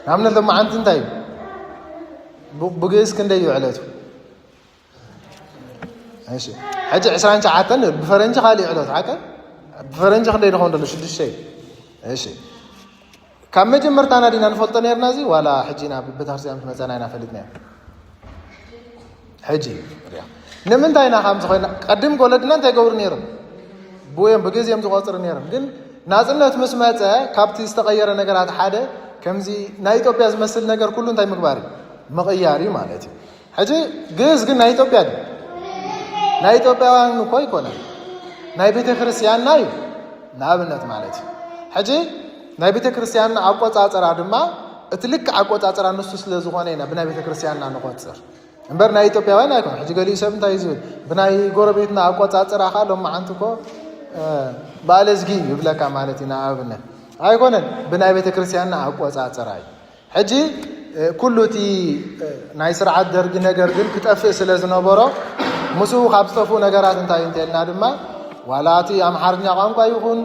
ንኣብነት ሎመዓንቲ እንታይ እዩ? ብግእዝ ክንደይ እዩ ዕለቱ? እሺ፣ ሕጂ ዕስራን ትሽዓተን ብፈረንጂ ካልእ ዕለት ሓቀ? ብፈረንጂ ክንደይ ንኸውን ደሎ ሽዱሽተ እዩ። እሺ፣ ካብ መጀመርታና ዲና ንፈልጦ ነርና እዚ ዋላ ሕጂ ናብ ቤተክርስትያን ምስ መፀና ኢና ፈሊጥና። ሕጂ ንምንታይ ኢና ከምዚ ኮይና? ቀድም ወለድና እንታይ ገብሩ ነይሮም? ብወዮም ብግዜ እዮም ዝቆፅሩ ነይሮም። ግን ናፅነት ምስ መፀ ካብቲ ዝተቐየረ ነገራት ሓደ ከምዚ ናይ ኢትዮጵያ ዝመስል ነገር ኩሉ እንታይ ምግባር እዩ? ምቕያር እዩ ማለት እዩ። ሕጂ ግእዝ ግን ናይ ኢትዮጵያ ድዩ? ናይ ኢትዮጵያውያን እኮ ኣይኮነን፣ ናይ ቤተ ክርስቲያንና እዩ። ንኣብነት ማለት እዩ። ሕጂ ናይ ቤተ ክርስቲያንና ኣቆጻጽራ ድማ እቲ ልክዕ ኣቆጻጽራ ንሱ ስለ ዝኾነ ኢና ብናይ ቤተ ክርስቲያንና ንቆጽር እምበር ናይ ኢትዮጵያውያን ኣይኮነ። ሕጂ ገሊኡ ሰብ እንታይ እዩ ዝብል? ብናይ ጎረቤትና ኣቆጻጽራ ኸዓ ሎመዓንቲ እኮ በዓለ ዝጊ ይብለካ ማለት እዩ። ንኣብነት ኣይኮነን፣ ብናይ ቤተ ክርስቲያንና ኣቆጻጽራ እዩ። ሕጂ ኩሉ እቲ ናይ ስርዓት ደርጊ ነገር ግን ክጠፍእ ስለ ዝነበሮ ምስኡ ካብ ዝጠፍኡ ነገራት እንታይ እንተልና ድማ ዋላ እቲ ኣምሓርኛ ቋንቋ ይኹን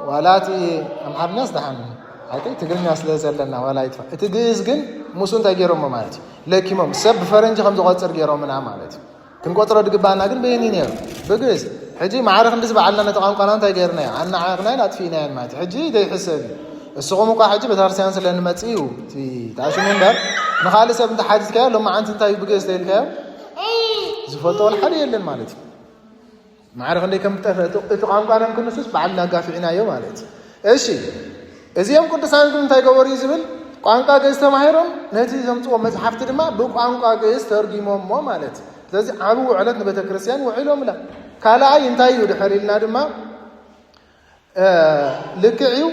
ዋላ እቲ ኣምሓርኛ ስደሓን ሓቂ ትግርኛ ስለ ዘለና ዋላ ይጥፋ እቲ ግእዝ ግን ምስኡ እንታይ ገይሮሞ ማለት እዩ ለኪሞም ሰብ ብፈረንጂ ከም ዝቆፅር ገይሮምና ማለት እዩ። ክንቆፅሮ ድግባና ግን በየኒ ነይሩ ብግእዝ። ሕጂ ማዕረ ክንድዚ በዓልና ነቲ ቋንቋና እንታይ ገይርናዮ ኣናዓቕናዮን ኣጥፊእናዮን ማለት እዩ። ሕጂ ዘይሕሰብ እዩ። እስኹም እኳ ሕጂ ቤተክርስትያን ስለ ንመፅእ እዩ እቲ ተኣሽሙ እምበር ንኻልእ ሰብ እንተሓቲትካዮ ሎማዓንቲ እንታይ እዩ ብግእዝ ተይልካዮ ዝፈልጦ ወላ ሓደ የለን ማለት እዩ። ማዕረ ክንደይ ከም ዝጠፍአ እቲ ቋንቋና ክንሱስ ባዕልና ኣጋፊዕናዮ ማለት እዩ። እሺ እዚኦም ቅዱሳን ግን እንታይ ገበሩ እዩ ዝብል ቋንቋ ግእዝ ተማሂሮም ነቲ ዘምፅዎ መፅሓፍቲ ድማ ብቋንቋ ግእዝ ተርጊሞሞ ማለት እዩ። ስለዚ ዓብይ ውዕለት ንቤተ ክርስቲያን ውዒሎምላ። ካልኣይ እንታይ እዩ ድሕር ኢልና ድማ ልክዕ እዩ።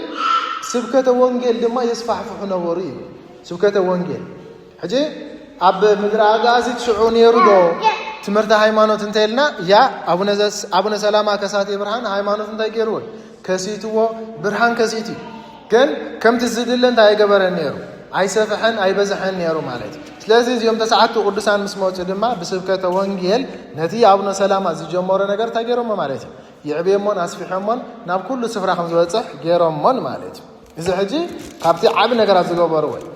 ስብከተ ወንጌል ድማ የስፋሕፍሑ ነበሩ እዩ። ስብከተ ወንጌል ሕጂ ኣብ ምድሪ ኣጋዚ ትሽዑ ነይሩ ዶ ትምህርቲ ሃይማኖት እንተ ኢልና ያ ኣቡነ ሰላማ ከሳቴ ብርሃን ሃይማኖት እንታይ ገይርዎ ከሲትዎ ብርሃን ከሲት እዩ። ግን ከምቲ ዝድለ እንታይ ኣይገበረን ነይሩ ኣይሰፍሐን ኣይበዝሐን ነይሩ ማለት እዩ። ስለዚ እዚኦም ተሰዓቱ ቅዱሳን ምስ መፁ ድማ ብስብከተ ወንጌል ነቲ ኣቡነ ሰላማ ዝጀመሮ ነገር እንታይ ገይሮሞ ማለት እዩ ይዕብየሞን ኣስፊሖሞን ናብ ኩሉ ስፍራ ከም ዝበፅሕ ገይሮሞን ማለት እዩ። እዚ ሕጂ ካብቲ ዓብ ነገራት ዝገበርዎ እዩ።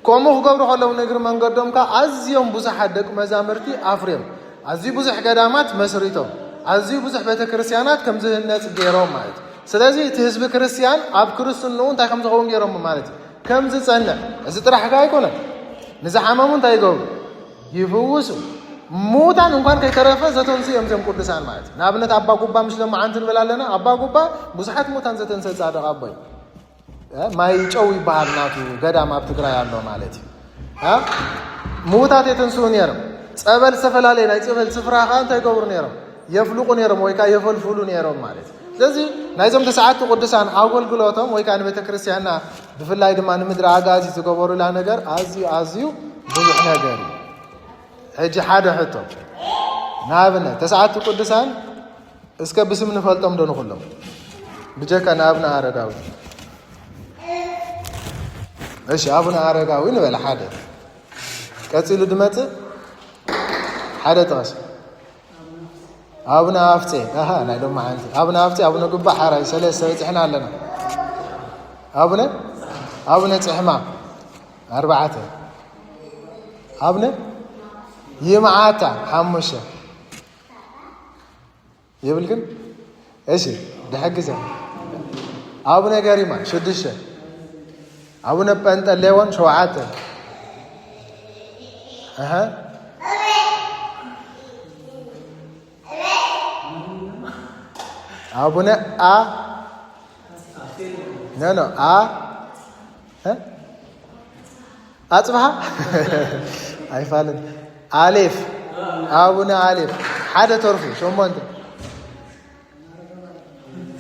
ከምኡ ክገብሩ ከለዉ ንእግሪ መንገዶም ከ ኣዝዮም ብዙሓት ደቂ መዛምርቲ ኣፍርዮም ኣዝዩ ብዙሕ ገዳማት መስሪቶም ኣዝዩ ብዙሕ ቤተ ክርስቲያናት ከም ዝህነፅ ገይሮም ማለት እዩ። ስለዚ እቲ ህዝቢ ክርስቲያን ኣብ ክርስትንኡ እንታይ ከም ዝኸውን ገይሮሞ ማለት እዩ ከም ዝፀንዕ እዚ ጥራሕ ከ ኣይኮነን። ንዝሓመሙ እንታይ ይገብሩ ይፍውሱ። ሙታን እንኳን ከይተረፈ ዘተንሱ እዮም እዚኦም ቅዱሳን ማለት እዩ። ንኣብነት ኣባ ጉባ ምስ ሎማዓንቲ ንብል ኣለና ኣባ ጉባ ብዙሓት ሙታን ዘተንሰ ፃድቕ ኣቦ እዩ። ማይ ጨው ይበሃል ናቱ ገዳም ኣብ ትግራይ ኣሎ ማለት እዩ። ምዉታት የተንስኡ ነይሮም። ፀበል ዝተፈላለየ ናይ ፀበል ስፍራ ከዓ እንታይ ይገብሩ ነይሮም? የፍልቁ ነይሮም ወይ ከዓ የፈልፍሉ ነይሮም ማለት እዩ። ስለዚ ናይዞም ተሰዓቱ ቅዱሳን ኣገልግሎቶም ወይ ከዓ ንቤተ ክርስቲያንና ብፍላይ ድማ ንምድሪ ኣጋዚ ዝገበሩላ ነገር ኣዝዩ ኣዝዩ ብዙሕ ነገር እዩ። ሕጂ ሓደ ሕቶ ንኣብነት ተሰዓቱ ቅዱሳን እስከ ብስም ንፈልጦም ዶ ንኹሎም? ብጀካ ንኣብነ ኣረጋዊ። እሺ ኣቡነ ኣረጋዊ ንበል ሓደ። ቀጺሉ ድመጽእ ሓደ ጥቐስ። ኣቡነ ኣፍጼ ኣሃ ናይ ሎማዓንቲ ኣቡነ ኣፍጼ ኣቡነ ጉባ ሓራይ ሰለስተ በጺሕና ኣለና። ኣቡነ ኣቡነ ጽሕማ ኣርባዕተ ኣቡነ ይምዓታ ሓሙሽተ የብልክን? እሺ ድሕግዘ ኣቡነ ገሪማ ሽዱሽተ ኣቡነ ጴንጠሌዎን ሸውዓተ ኣሃ ኣቡነ ኣ ኖ ኖ ኣ ኣፅብሃ ኣይፋልን ኣሌፍ ኣቡነ ኣሌፍ ሓደ ተርፉ ሸሞንተ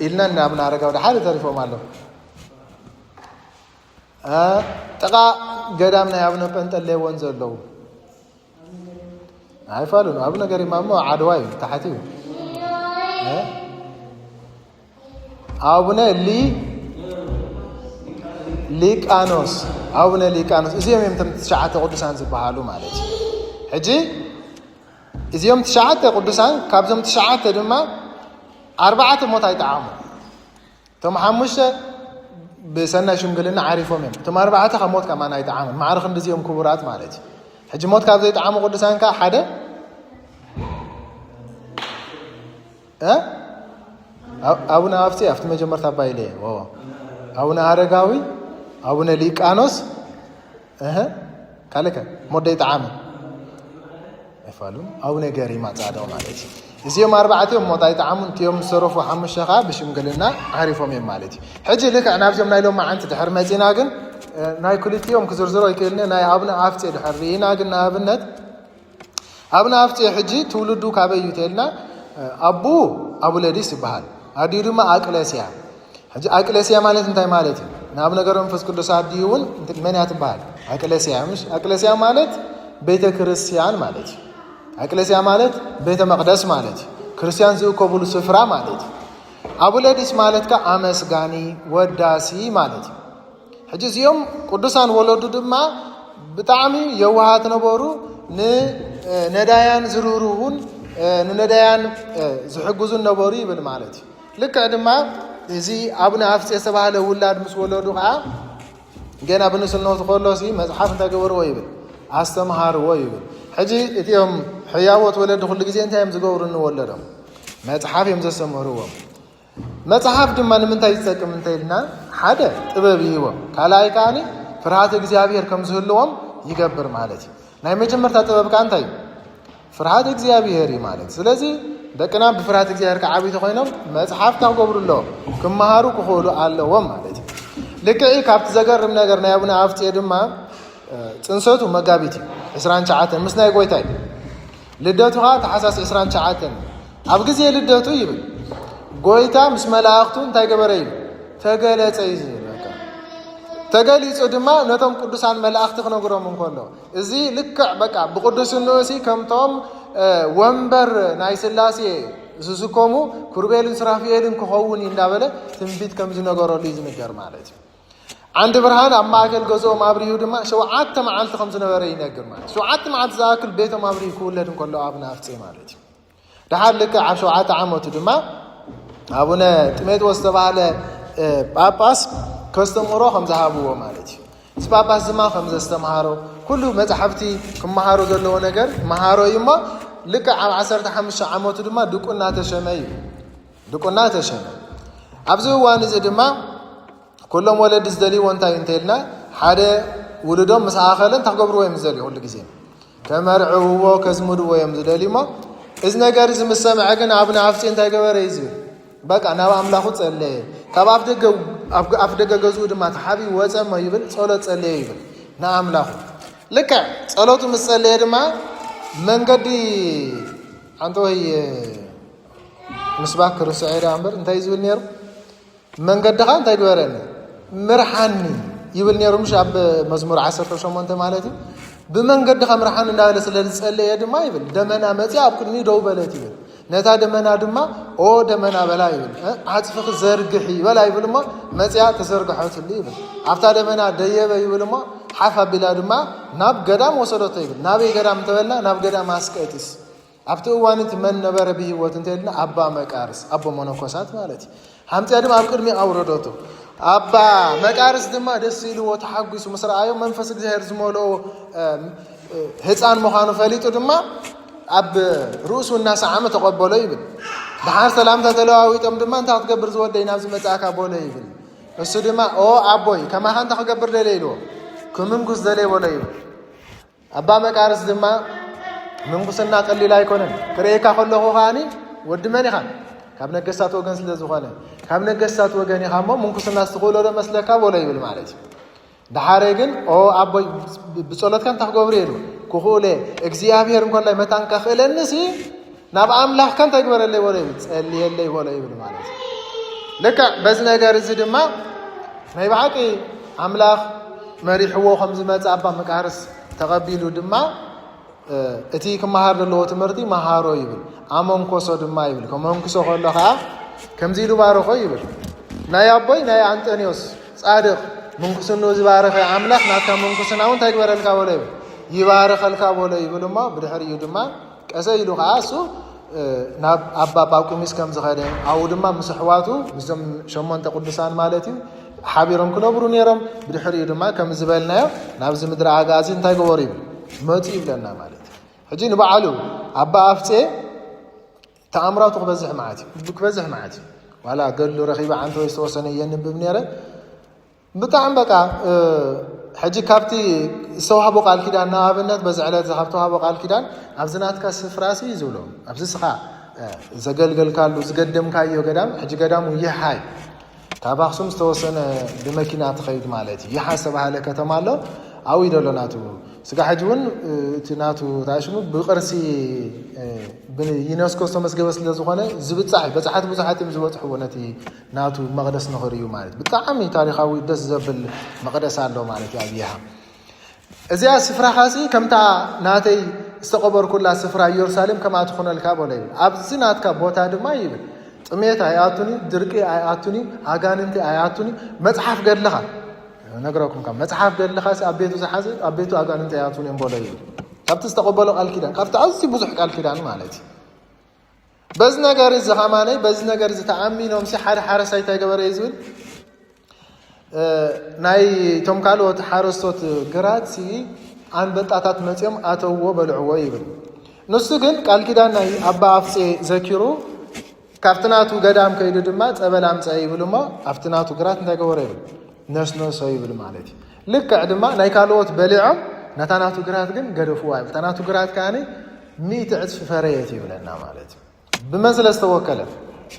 ኢልና ንኣብነ ኣረጋዊ ሓደ ተሪፎም ኣለዉ። ጥቓ ገዳም ናይ ኣቡነ ጴንጠሌዎን ዘለዉ ኣይፋሉን። ኣቡነ ገሪማ እሞ ዓድዋ እዩ፣ ታሕቲ እዩ። ኣቡነ ሊ ሊቃኖስ፣ ኣቡነ ሊቃኖስ፣ እዚኦም እዮም እቶም ትሽዓተ ቅዱሳን ዝበሃሉ ማለት እዩ። ሕጂ እዚኦም ትሽዓተ ቅዱሳን፣ ካብዞም ትሽዓተ ድማ ኣርባዕተ ሞት ኣይጠዓሙ። እቶም ሓሙሽተ ብሰናይ ሽምግልና ዓሪፎም እዮም። እቶም ኣርባዕተ ካብ ሞት ከማን ኣይጠዓሙን። ማዕረ ክንዲ እዚኦም ክቡራት ማለት እዩ። ሕጂ ሞት ካብ ዘይጠዓሙ ቅዱሳን ከዓ ሓደ፣ እ? ኣብ-፣ ኣቡነ ኣፍጺ ኣብቲ መጀመርታ ኣባይለ፣ ኦ፣ ኣቡነ ኣረጋዊ፣ ኣቡነ ሊቃኖስ፣ እህ፣ ካልእ ከ ሞት ዘይጠዓሙ? ኣይፋሉን። ኣቡነ ገሪማ ጻድቕ ማለት እዩ። እዚኦም ኣርባዕቲኦም ሞት ኣይጠዓሙን። እቲኦም ዝተረፉ ሓሙሽተ ከዓ ብሽምግልና ዓሪፎም እዮም ማለት እዩ። ሕጂ ልክዕ ናብዚኦም ናይ ሎም መዓንቲ ድሕር መጺና ግን፣ እ፣ ናይ ክልቲኦም ክዝርዝሮ ይክእልኒ። ናይ ኣቡነ ኣፍጼ ድሕር ርኢና ግን ንኣብነት፣ ኣቡነ ኣፍጼ ሕጂ ትውልዱ ካበይ እዩ ተልና፣ እ፣ ኣቡ ኣቡለዲስ ይበሃል። ኣዲኡ ድማ ኣቅለስያ። ሕጂ ኣቅለስያ ማለት እንታይ ማለት እዩ? ናብ ነገር መንፈስ ቅዱስ ኣዲኡ እውን እንት-፣ መን እያ ትበሃል? ኣቅለስያ። ምሽ ኣቅለስያ ማለት ቤተ ክርስቲያን ማለት እዩ። ኣቅለስያ ማለት ቤተ መቅደስ ማለት እዩ። ክርስቲያን ዝእከቡሉ ስፍራ ማለት እዩ። ኣቡለዲስ ማለት ከ ኣመስጋኒ፣ ወዳሲ ማለት እዩ። ሕጂ እዚኦም ቅዱሳን ወለዱ ድማ ብጣዕሚ የዋሃት ነበሩ። ንነዳያን ዝርህርሁን ንነዳያን ዝሕግዙን ነበሩ ይብል ማለት እዩ። ልክዕ ድማ እዚ ኣቡነ ኣፍጼ ዝተባህለ ውላድ ምስ ወለዱ ከዓ ገና ብንስነቱ ከሎ ሲ መጽሓፍ እንታይ ገበርዎ ይብል? ኣስተምሃርዎ ይብል። ሕጂ እቲኦም ሕያዎት ወለዲ ኩሉ ግዜ እንታይ እዮም ዝገብሩ ንወለዶም? መጽሓፍ እዮም ዘስተምህርዎም። መጽሓፍ ድማ ንምንታይ ዝጠቅም እንተ ኢልና፣ ሓደ ጥበብ ይህቦም፣ ካልኣይ ከዓኒ ፍርሃት እግዚኣብሔር ከም ዝህልዎም ይገብር ማለት እዩ። ናይ መጀመርታ ጥበብ ከኣ እንታይ እዩ? ፍርሃት እግዚኣብሔር እዩ ማለት። ስለዚ ደቅና ብፍርሃት እግዚኣብሔር ክዓብዩ ተኾይኖም መጽሓፍ ክገብሩ ኣለዎም፣ ክመሃሩ ክኽእሉ ኣለዎም ማለት እዩ። ልክዕ ካብቲ ዘገርም ነገር ናይ ኣቡነ ኣፍጼ ድማ፣ እ፣ ጽንሰቱ መጋቢት እዩ፣ ዕስራን ትሽዓተን ምስ ናይ ጎይታ እዩ። ልደቱ ኸዓ ታሕሳስ ዕስራን ትሽዓተን እዩ። ኣብ ግዜ ልደቱ ይብል ጎይታ ምስ መላእኽቱ እንታይ ገበረ ይብል? ተገለጸ እዩ ዝብል። በቃ ተገሊጹ ድማ ነቶም ቅዱሳን መላእኽቲ ክነግሮም እንከሎ፣ እዚ ልክዕ በቃ ብቅዱስንኡ ሲ ከምቶም፣ እ፣ ወንበር ናይ ስላሴ ዝስከሙ ኩርቤልን ሱራፊኤልን ክኸውን እዩ እንዳበለ ትንቢት ከም ዝነገረሉ እዩ ዝንገር ማለት እዩ። ዓንዲ ብርሃን ኣብ ማእከል ገዝኦም ኣብሪሁ ድማ ሸውዓተ መዓልቲ ከም ዝነበረ ይነግር ማለት እዩ። ሸውዓተ መዓልቲ ዝኣክል ቤቶም ኣብሪሁ ክውለድ እንከሎ ኣቡነ ኣፍጼ ማለት እዩ። ደሓር ልክዕ ኣብ ሸውዓተ ዓመቱ ድማ ኣቡነ ጢሞቴዎስ ዝተባህለ፣ እ፣ ጳጳስ ከስተምህሮ ከም ዝሃብዎ ማለት እዩ። እዚ ጳጳስ ድማ ከም ዘስተምሃሮ፣ ኩሉ መጻሕፍቲ ክመሃሮ ዘለዎ ነገር መሃሮ እዩ እሞ፣ ልክዕ ኣብ ዓሰርተ ሓሙሽተ ዓመቱ ድማ ድቁና ተሸመ እዩ። ድቁና ተሸመ። ኣብዚ እዋን እዚ ድማ ኩሎም ወለዲ ዝደልይዎ እንታይ እዩ እንተኢልና፣ ሓደ ውሉዶም ምስ ኣኸለ እንታይ ክገብርዎ እዮም ዝደልዩ? ኩሉ ግዜ ከመርዕውዎ፣ ከዝምድዎ እዮም ዝደልዩ። እሞ እዚ ነገር እዚ ምስ ሰምዐ ግን ኣቡነ ኣፍጼ እንታይ ገበረ እዩ ዝብል? በቃ ናብ ኣምላኹ ጸለየ። ካብ ኣፍ ደገ፣ ኣብ ኣፍ ደገ ገዝኡ ድማ ተሓቢኡ ወጸ እሞ ይብል፣ ጸሎት ጸለየ ይብል ንኣምላኹ። ልክዕ ጸሎቱ ምስ ጸለየ ድማ መንገዲ፣ ኣንተ ወይ ምስባክ ክርስዑ ዳ እምበር እንታይ እዩ ዝብል ነይሩ? መንገድኻ እንታይ ግበረኒ? ምርሓኒ ይብል ነይሩ፣ ምሽ ኣብ መዝሙር ዓሰርተ ሸሞንተ ማለት እዩ። ብመንገድኻ ምርሓኒ እንዳበለ ስለ ዝጸለየ ድማ ይብል፣ ደመና መጺኣ ኣብ ቅድሚኡ ደው በለት ይብል። ነታ ደመና ድማ፣ "ኦ ደመና" በላ ይብል፣ "እ፣ ዓጽፍኺ ዘርግሒ" በላ ይብል እሞ፣ መጺኣ ተዘርግሐትሉ ይብል። ኣብታ ደመና ደየበ ይብል እሞ፣ ሓፍ ኣቢላ ድማ ናብ ገዳም ወሰደቶ ይብል። ናበይ ገዳም እንተበልና፣ ናብ ገዳም ኣስቄጥስ። ኣብቲ እዋን እቲ መን ነበረ ብህይወት እንተ ኢልና፣ ኣባ መቃርስ፣ ኣቦ መነኮሳት ማለት እዩ። ሃምጽያ ድማ ኣብ ቅድሚ ኣውረደቶ። ኣባ መቃርስ ድማ ደስ ኢልዎ፣ ተሓጒሱ ምስ ረኣዮ፣ መንፈስ እግዚኣብሔር ዝመልኦ፣ እ፣ እ፣ ህፃን ምዃኑ ፈሊጡ ድማ ኣብ ርእሱ እናሰዓመ ተቐበሎ ይብል። ደሓር ሰላምታ ተለዋዊጦም ድማ፣ "እንታይ ክትገብር ዝወደይ ናብዚ መጻእካ?" በሎ ይብል። እሱ ድማ፣ "ኦ ኣቦይ፣ ከማኻ እንታይ ክገብር ደልየ?" ኢልዎ። "ክምንኩስ ደልየ" በሎ ይብል። ኣባ መቃርስ ድማ፣ "ምንኩስና ቀሊል ኣይኮነን፣ ክርእየካ ከለኹ ከኣኒ ወዲ መን ኢኻ? ካብ ነገስታት ወገን ስለ ዝኾነ፣ ካብ ነገስታት ወገን ኢኻ እሞ ምንኩስና ዝትኽእሎ ዶ መስለካ?" በሎ ይብል ማለት እዩ። ደሓረ ግን፣ "ኦ ኣቦይ፣ ብ-፣ ብጸሎትካ እንታይ ክገብር እየ?" ኢሉ፣ "ክኽእሎ እየ፣ እግዚኣብሔር እንኮላይ መታን ከኽእለኒሲ፣ ናብ ኣምላኽካ እንታይ ግበረለይ?" በሎ ይብል፣ "ጸልየለይ" በሎ ይብል ማለት እዩ። ልክዕ በዚ ነገር እዚ ድማ ናይ ብሓቂ ኣምላኽ መሪሕዎ ከም ዝመጽእ ኣባ መቃርስ ተቐቢሉ ድማ፣ እ፣ እቲ ክመሃር ዘለዎ ትምህርቲ መሃሮ ይብል፣ ኣመንኮሶ ድማ ይብል። ከመንክሶ ከሎ ኸዓ ከምዚ ኢሉ ባረኾ ይብል፣ "ናይ ኣቦይ ናይ ኣንጠንዮስ ጻድቕ ምንኩስንኡ ዝባረኸ ኣምላኽ ናትካ ምንኩስና እውን እንታይ ግበረልካ በሎ ይብል፣ ይባረኸልካ በሎ ይብል እሞ፣ ብድሕሪኡ ድማ ቀሰ ኢሉ ከዓ እሱ ናብ ኣባ ጳቁሚስ ከም ዝኸደ፣ ኣብኡ ድማ ምስ ኣሕዋቱ፣ ምስዞም ሸሞንተ ቅዱሳን ማለት እዩ፣ ሓቢሮም ክነብሩ ነይሮም። ብድሕሪኡ ድማ ከም ዝበልናዮ ናብዚ ምድሪ ኣጋዚ እንታይ ገበሩ ይብል፣ መፁ ይብለና ማለት እዩ። ሕጂ ንባዕሉ ኣባ ኣፍጼ ተኣምራቱ ክበዝሕ መዓት እዩ፣ ክበዝሕ መዓት እዩ። ዋላ ገድሉ ረኺበ ዓንተ ወይ ዝተወሰነ እየንብብ ነይረ። ብጣዕሚ በቃ ሕጂ ካብቲ ዝተዋህቦ ቃል ኪዳን ንኣብነት በዚ ዕለት እዚ ካብ ዝተዋህቦ ቃል ኪዳን ኣብዚ ናትካ ስፍራ ሲ እዩ ዝብሎ፣ ኣብዚ ስኻ ዘገልገልካሉ ዝገደምካዮ ገዳም፣ ሕጂ ገዳሙ ይሓ እዩ። ካብ ኣክሱም ዝተወሰነ ብመኪና ትኸይድ ማለት እዩ። ይሓ ዝተባሃለ ከተማ ኣሎ፣ ኣብኡ እዩ ዘሎ ናቱ ስጋ። ሕጂ እውን እቲ ናቱ ታሽሙ ብቅርሲ ብዩነስኮ ዝተመዝገበ ስለ ዝኾነ ዝብፃሕ እዩ። በፃሓት ብዙሓት እዮም ዝበፅሕዎ ነቲ ናቱ መቕደስ ንኽርእዩ ማለት ብጣዕሚ ታሪኻዊ ደስ ዘብል መቕደስ ኣሎ ማለት እዩ ኣብ ይሓ። እዚኣ ስፍራኻሲ ከምታ ናተይ ዝተቐበርኩላ ስፍራ ኢየሩሳሌም ከምኣ ትኹነልካ በሎ ይብል። ኣብዚ ናትካ ቦታ ድማ ይብል ጥሜት ኣይኣቱን እዩ፣ ድርቂ ኣይኣቱን እዩ፣ ኣጋንንቲ ኣይኣቱን እዩ። መፅሓፍ ገድልኻ ነግረኩም ካብ መፅሓፍ ገድልኻሲ ኣብ ቤቱ ዝሓዘ ኣብ ቤቱ ኣጋንንቲ ኣይኣቱን እዮም በሎ ይብል። ካብቲ ዝተቐበሎ ቃል ኪዳን ካብቲ ኣዝዩ ብዙሕ ቃል ኪዳን ማለት እዩ። በዚ ነገር እዚ ኸማነይ በዚ ነገር እዚ ተኣሚኖም ሲ ሓደ ሓረስታይ እንታይ ገበረ እዩ ዝብል ናይ ቶም ካልኦት ሓረስቶት ግራት ሲ ኣንበጣታት መፂኦም ኣተውዎ በልዕዎ ይብል። ንሱ ግን ቃል ኪዳን ናይ ኣባ ኣፍጼ ዘኪሩ ካብቲ ናቱ ገዳም ከይዱ ድማ ፀበል ኣምፀ ይብል እሞ ኣብቲ ናቱ ግራት እንታይ ገበሮ ይብል ነስነሶ ይብል ማለት እዩ። ልክዕ ድማ ናይ ካልኦት በሊዖም ነታ ናቱ ግራት ግን ገደፍዋ ይብል። እታ ናቱ ግራት ከዓኒ ሚእቲ ዕፅፊ ፈረየት ይብለና ማለት እዩ። ብመን ስለ ዝተወከለ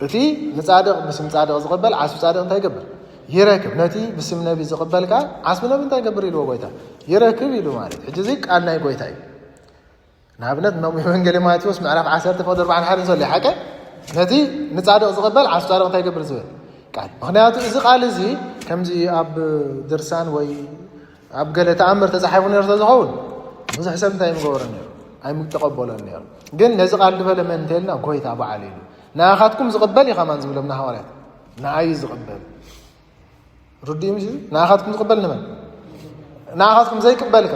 እቲ ንጻድቕ ብስም ጻድቕ ዝቕበል ዓስቢ ጻድቕ እንታይ ይገብር ይረክብ። ነቲ ብስም ነቢ ዝቕበል ከዓ ዓስቢ ነቢ እንታይ ይገብር ኢልዎ ጎይታ ይረክብ ኢሉ ማለት እዩ። ሕጂ እዚ ቃል ናይ ጎይታ እዩ። ንኣብነት ናብ ወንጌል ማቴዎስ ምዕራፍ ዓሰርተ ፍቕዲ ኣርባዓን ሓደን ዘሎ ሓቀ ነቲ ንጻድቕ ዝቕበል ዓስቢ ጻድቕ እንታይ ይገብር ዝብል ቃል። ምኽንያቱ እዚ ቃል እዚ ከምዚ ኣብ ድርሳን ወይ ኣብ ገለ ተኣምር ተጻሒፉ ነይሩ ተዝኸውን ብዙሕ ሰብ እንታይ ምገበሮ ነይሩ ኣይምተቐበሎን ነይሩ። ግን ነዚ ቃል ዝበለ መን እንተልና ጎይታ በዓል ኢሉ ንኣኻትኩም ዝቕበል እዩ ከማን ዝብሎም ንሃዋርያት ንዓዩ ዝቕበል ርድኡ ምስ ንኣኻትኩም ዝቕበል ንመን ንኣኻትኩም ዘይቅበልካ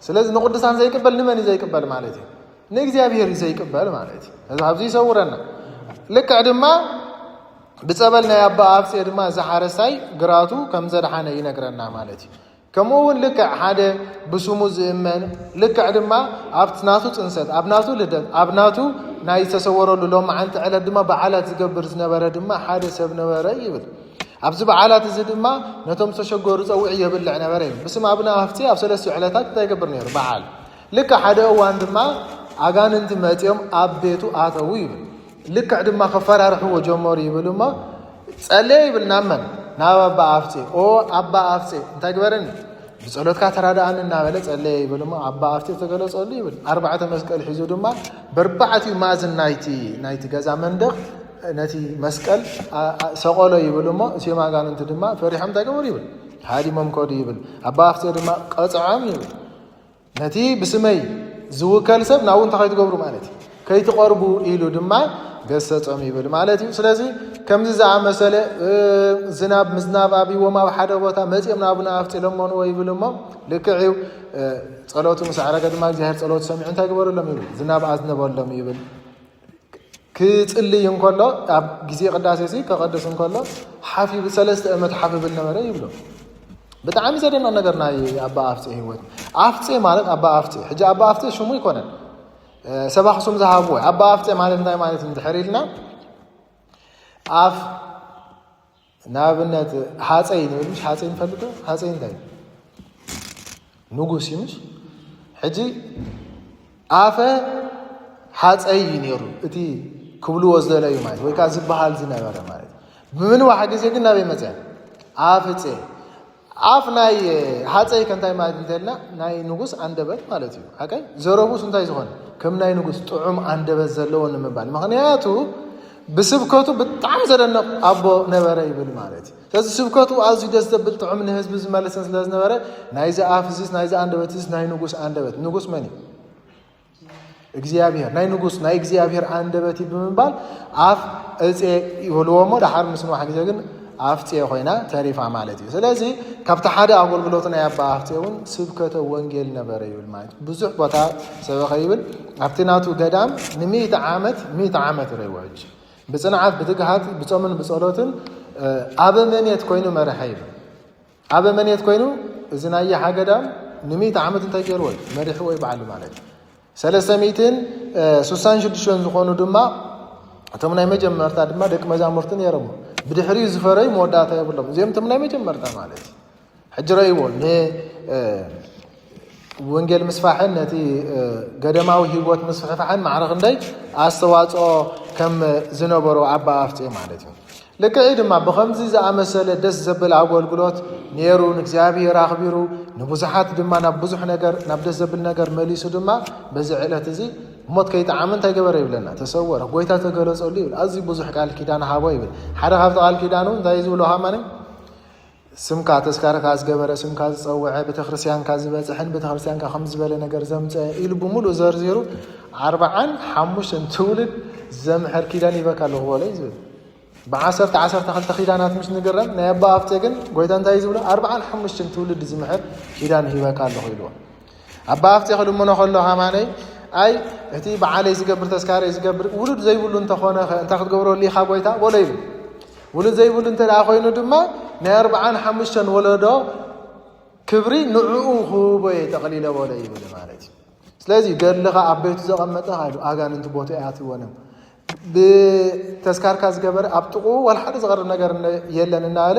ስለዚ ንቅዱሳን ዘይቅበል ንመን እዩ ዘይቅበል ማለት እዩ ንእግዚኣብሔር እዩ ዘይቅበል ማለት እዩ እዚ ኣብዚ ይሰውረና ልክዕ ድማ ብጸበል ናይ ኣባ ኣፍጼ ድማ እዚ ሓረስታይ ግራቱ ከም ዘድሓነ ይነግረና ማለት እዩ። ከምኡ እውን ልክዕ ሓደ ብስሙ ዝእመን ልክዕ ድማ ኣብቲ ናቱ ጽንሰት፣ ኣብ ናቱ ልደት፣ ኣብ ናቱ ናይ ዝተሰወረሉ ሎማዓንቲ ዕለት ድማ በዓላት ዝገብር ዝነበረ ድማ ሓደ ሰብ ነበረ ይብል። ኣብዚ በዓላት እዚ ድማ ነቶም ዝተሸገሩ ጸውዒ የብልዕ ነበረ ይብል። ብስም ኣብነ ኣፍጼ ኣብ ሰለስቲኡ ዕለታት እንታይ ይገብር ነይሩ? በዓል። ልክዕ ሓደ እዋን ድማ ኣጋንንቲ መጺኦም ኣብ ቤቱ ኣተዉ ይብል። ልክዕ ድማ ከፈራርሕዎ ጀመሩ ይብል እሞ ጸለየ ይብል ናብ መን? ናብ ኣባ ኣፍጼ። ኦ ኣባ ኣፍጼ እንታይ ግበረኒ? ብጸሎትካ ተራድኣኒ እናበለ ጸለየ ይብል እሞ ኣባ ኣፍጼ ተገለጸሉ ይብል። ኣርባዕተ መስቀል ሒዙ ድማ በርባዕቲኡ ማእዝን ናይቲ ናይቲ ገዛ መንደቕ ነቲ መስቀል ሰቐሎ ይብል እሞ እሲም ኣጋንንቲ ድማ ፈሪሖም እንታይ ገበሩ ይብል? ሃዲሞም ከዱ ይብል። ኣባ ኣፍጼ ድማ ቀጽዖም ይብል። ነቲ ብስመይ ዝውከል ሰብ ናብኡ እንታይ ከይትገብሩ ማለት እዩ ከይትቐርቡ ኢሉ ድማ ገሰጾም ይብል ማለት እዩ። ስለዚ ከምዚ ዝኣመሰለ ዝናብ ምዝናብ ኣብዎም ኣብ ሓደ ቦታ መጺኦም ናብና ኣፍጺ ለመንዎ ይብል እሞ ልክዕ እዩ። ጸሎቱ ምስ ኣዕረገ ድማ እግዚኣብሔር ጸሎቱ ሰሚዑ እንታይ ግበረሎም ይብል ዝናብ ኣዝነበሎም ይብል። ክጽልይ እንከሎ ኣብ ግዜ ቅዳሴ ሲ ከቐድስ እንከሎ ሓፍ ይብል ሰለስተ እመት ሓፍ ይብል ነበረ ይብሎ። ብጣዕሚ ዘደንቕ ነገር ናይ ኣባ ኣፍጼ ህይወት። ኣፍጼ ማለት ኣባ ኣፍጼ ሕጂ ኣባ ኣፍጼ ሽሙ ይኮነን ሰብ ኣክሱም ዝሃብዎ ኣባ ኣፍጼ ማለት እንታይ ማለት እንድሕር ኢልና ኣፍ ንኣብነት ሃፀይ ንብል ምሽ ሃፀይ ንፈልጥ ሃፀይ እንታይ ንጉስ እዩ ምሽ ሕጂ ኣፈ ሃፀይ እዩ ነይሩ እቲ ክብልዎ ዝደለዩ ማለት ወይ ከዓ ዝበሃል ዝነበረ ማለት ብምንዋሕ ግዜ ግን ናበይ መፅአ ኣፍፀ ኣፍ ናይ ሃፀይ ከ እንታይ ማለት እንተልና ናይ ንጉስ ኣንደበት ማለት እዩ ሓቀይ ዘረቡስ እንታይ ዝኾነ ከም ናይ ንጉስ ጥዑም ኣንደበት ዘለዎ ንምባል ምክንያቱ ብስብከቱ ብጣዕሚ ዘደንቕ ኣቦ ነበረ ይብል ማለት እዩ። ስለዚ ስብከቱ ኣዝዩ ደስ ዘብል ጥዑም ንህዝቢ ዝመልስን ስለ ዝነበረ ናይዚ ኣፍ እዚስ ናይዚ ኣንደበት እዚስ ናይ ንጉስ ኣንደበት ንጉስ መን እዩ? እግዚኣብሔር ናይ ንጉስ ናይ እግዚኣብሔር ኣንደበት እዩ ብምባል ኣፍ እጼ ይበልዎ እሞ ደሓር ምስ ንዋሕ ግዜ ግን ኣፍፅየ ኮይና ተሪፋ ማለት እዩ። ስለዚ ካብቲ ሓደ ኣገልግሎት ናይ ኣባ ኣፍፅየ እውን ስብከተ ወንጌል ነበረ ይብል ማለት እዩ። ብዙሕ ቦታ ሰበኸ ይብል ኣብቲ ናቱ ገዳም ንሚእቲ ዓመት ሚእቲ ዓመት ረይዎ ሕጂ ብፅንዓት ብትግሃት ብፆምን ብፀሎትን ኣበመኔት ኮይኑ መርሐ ይብል። ኣበመኔት ኮይኑ እዚ ናይ ይሓ ገዳም ንሚእቲ ዓመት እንታይ ገይርዎ እዩ መሪሕዎ ይበዓሉ ማለት እዩ። ሰለስተ ሚእትን ስሳን ሽዱሽተን ዝኾኑ ድማ እቶም ናይ መጀመርታ ድማ ደቂ መዛሙርቲ ነይሮም። ብድሕሪኡ ዝፈረዩ መወዳእታ የብሎም። እዚኦም እቶም ናይ መጀመርታ ማለት እዩ። ሕጂ ረእይዎ ንወንጌል ምስፋሕን ነቲ ገደማዊ ህይወት ምስፍሕፋሕን ማዕረ ክንደይ ኣስተዋፅኦ ከም ዝነበሮ ኣባ ኣፍፅእ ማለት እዩ። ልክዕ ድማ ብኸምዚ ዝኣመሰለ ደስ ዘብል ኣገልግሎት ነይሩ ንእግዚኣብሔር ኣኽቢሩ ንብዙሓት ድማ ናብ ብዙሕ ነገር ናብ ደስ ዘብል ነገር መሊሱ ድማ በዚ ዕለት እዚ ሞት ከይጠዓመ እንታይ ገበረ ይብለና ተሰወረ ጎይታ ተገለጸሉ ይብል። ኣዝዩ ብዙሕ ቃል ኪዳን ሃቦ ይብል። ሓደ ካብቲ ቃል ኪዳኑ እንታይ ዝብሎ ሃማኒ ስምካ ተስካርካ ዝገበረ ስምካ ዝፀውዐ ቤተክርስትያንካ ዝበፅሐን ቤተክርስትያንካ ከም ዝበለ ነገር ዘምፀ ኢሉ ብምሉእ ዘርዚሩ ኣርብዓን ሓሙሽተን ትውልድ ዘምሕር ኪዳን ይበካ ኣለኹ በሎ እዩ ዝብል። ብዓሰርተ ዓሰርተ ክልተ ኪዳናት ምሽ ንግረም ናይ ኣባ ኣፍቴ ግን ጎይታ እንታይ እዩ ዝብሎ ኣርብዓን ሓሙሽተን ትውልድ ዝምሕር ኪዳን ይበካ ኣለኹ ኢልዎ። ኣባ ኣፍቴ ክልምኖ ከሎ ሃማነይ ኣይ እቲ በዓለይ ዝገብር ተስካረይ ዝገብር ውሉድ ዘይብሉ እንተኾነ እንታይ ክትገብረሉ ኢኻ ጎይታ በሎ ይብል። ውሉድ ዘይብሉ እንተ ደኣ ኮይኑ ድማ ናይ ኣርብዓን ሓሙሽተን ወለዶ ክብሪ ንዕኡ ክህቦ እየ ጠቕሊለ በሎ ይብል ማለት እዩ። ስለዚ ገድልኻ ኣብ ቤቱ ዘቐመጠ ኢሉ ኣጋንንቲ ቦትኡ ኣይኣትይዎን እዮም። ብተስካርካ ዝገበረ ኣብ ጥቕኡ ዋላ ሓደ ዝቐርብ ነገር የለን እናበለ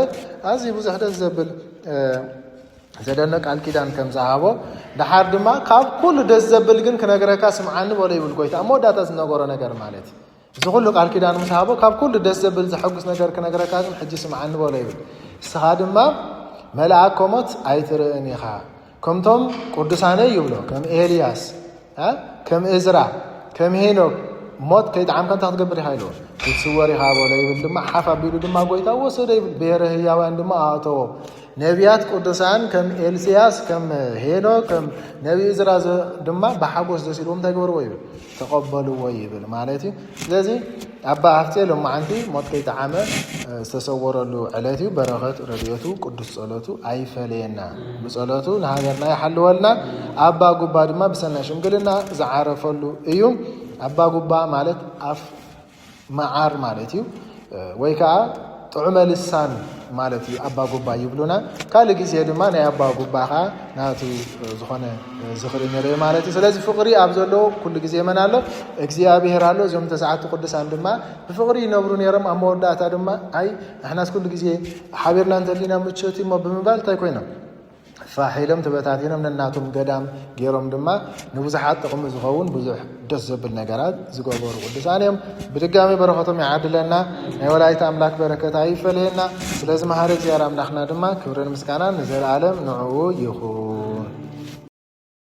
ኣዝዩ ብዙሕ ደስ ዘብል ዘደንቕ ቃል ኪዳን ከም ዝሃቦ ደሓር ድማ ካብ ኩሉ ደስ ዘብል ግን ክነግረካ ስምዓኒ በሎ ይብል ጎይታ ኣብ መወዳእታ ዝነገሮ ነገር ማለት እዩ። እዚ ኩሉ ቃል ኪዳን ምስ ሃቦ ካብ ኩሉ ደስ ዘብል ዘሐጉስ ነገር ክነግረካ ግን ሕጂ ስምዓኒ በሎ ይብል። ንስኻ ድማ መልኣከ ሞት ኣይትርእን ኢኻ። ከምቶም ቅዱሳነይ ይብሎ ከም ኤልያስ ከም እዝራ ከም ሄኖክ ሞት ከይጠዓምካ እንታይ ክትገብር ኢኻ ኢልዎ ክትስወር ኢኻ በሎ ይብል ድማ ሓፍ ኣቢሉ ድማ ጎይታ ወሰዶ ይብል ብሔረ ህያውያን ድማ ኣእተዎ ነቢያት ቅዱሳን ከም ኤልስያስ ከም ሄኖክ ከም ነቢ እዝራ ድማ ብሓጎስ ደስ ኢልዎም እንታይ ግበርዎ ይብል ተቐበልዎ ይብል ማለት እዩ ስለዚ ኣባ ሃፍቴ ሎማዓንቲ ሞት ከይጠዓመ ዝተሰወረሉ ዕለት እዩ። በረኸት ረድኤቱ ቅዱስ ጸሎቱ ኣይፈለየና። ብጸሎቱ ንሃገርና ይሓልወልና። ኣባ ጉባ ድማ ብሰናይ ሽምግልና ዝዓረፈሉ እዩ። ኣባ ጉባ ማለት ኣፍ መዓር ማለት እዩ። ወይ ከዓ ጥዑመ ልሳን ማለት እዩ ኣባ ጉባ ይብሉና። ካልእ ግዜ ድማ ናይ ኣባ ጉባ ከዓ ናቱ ዝኾነ ዝኽሪ ንርኢ ማለት እዩ። ስለዚ ፍቕሪ ኣብ ዘለዎ ኩሉ ግዜ መን ኣሎ? እግዚኣብሔር ኣሎ። እዞም ተስዓቱ ቅዱሳን ድማ ብፍቕሪ ይነብሩ ነይሮም። ኣብ መወዳእታ ድማ ኣይ ንሕናስ ኩሉ ግዜ ሓቢርና እንተሊና ምችት እሞ ብምባል እንታይ ኮይኖም? ፋሕ ኢሎም ተበታቲኖም ነናቶም ገዳም ገይሮም ድማ ንብዙሓት ጥቕሚ ዝኸውን ብዙሕ ደስ ዘብል ነገራት ዝገበሩ ቅዱሳን እዮም። ብድጋሚ በረኸቶም ይዓድለና። ናይ ወላዲተ ኣምላክ በረከት ኣይፈለየና። ስለዚ መሃሪ እግዚኣብሔር ኣምላክና ድማ ክብርን ምስጋናን ንዘለኣለም ንዕኡ ይኹን።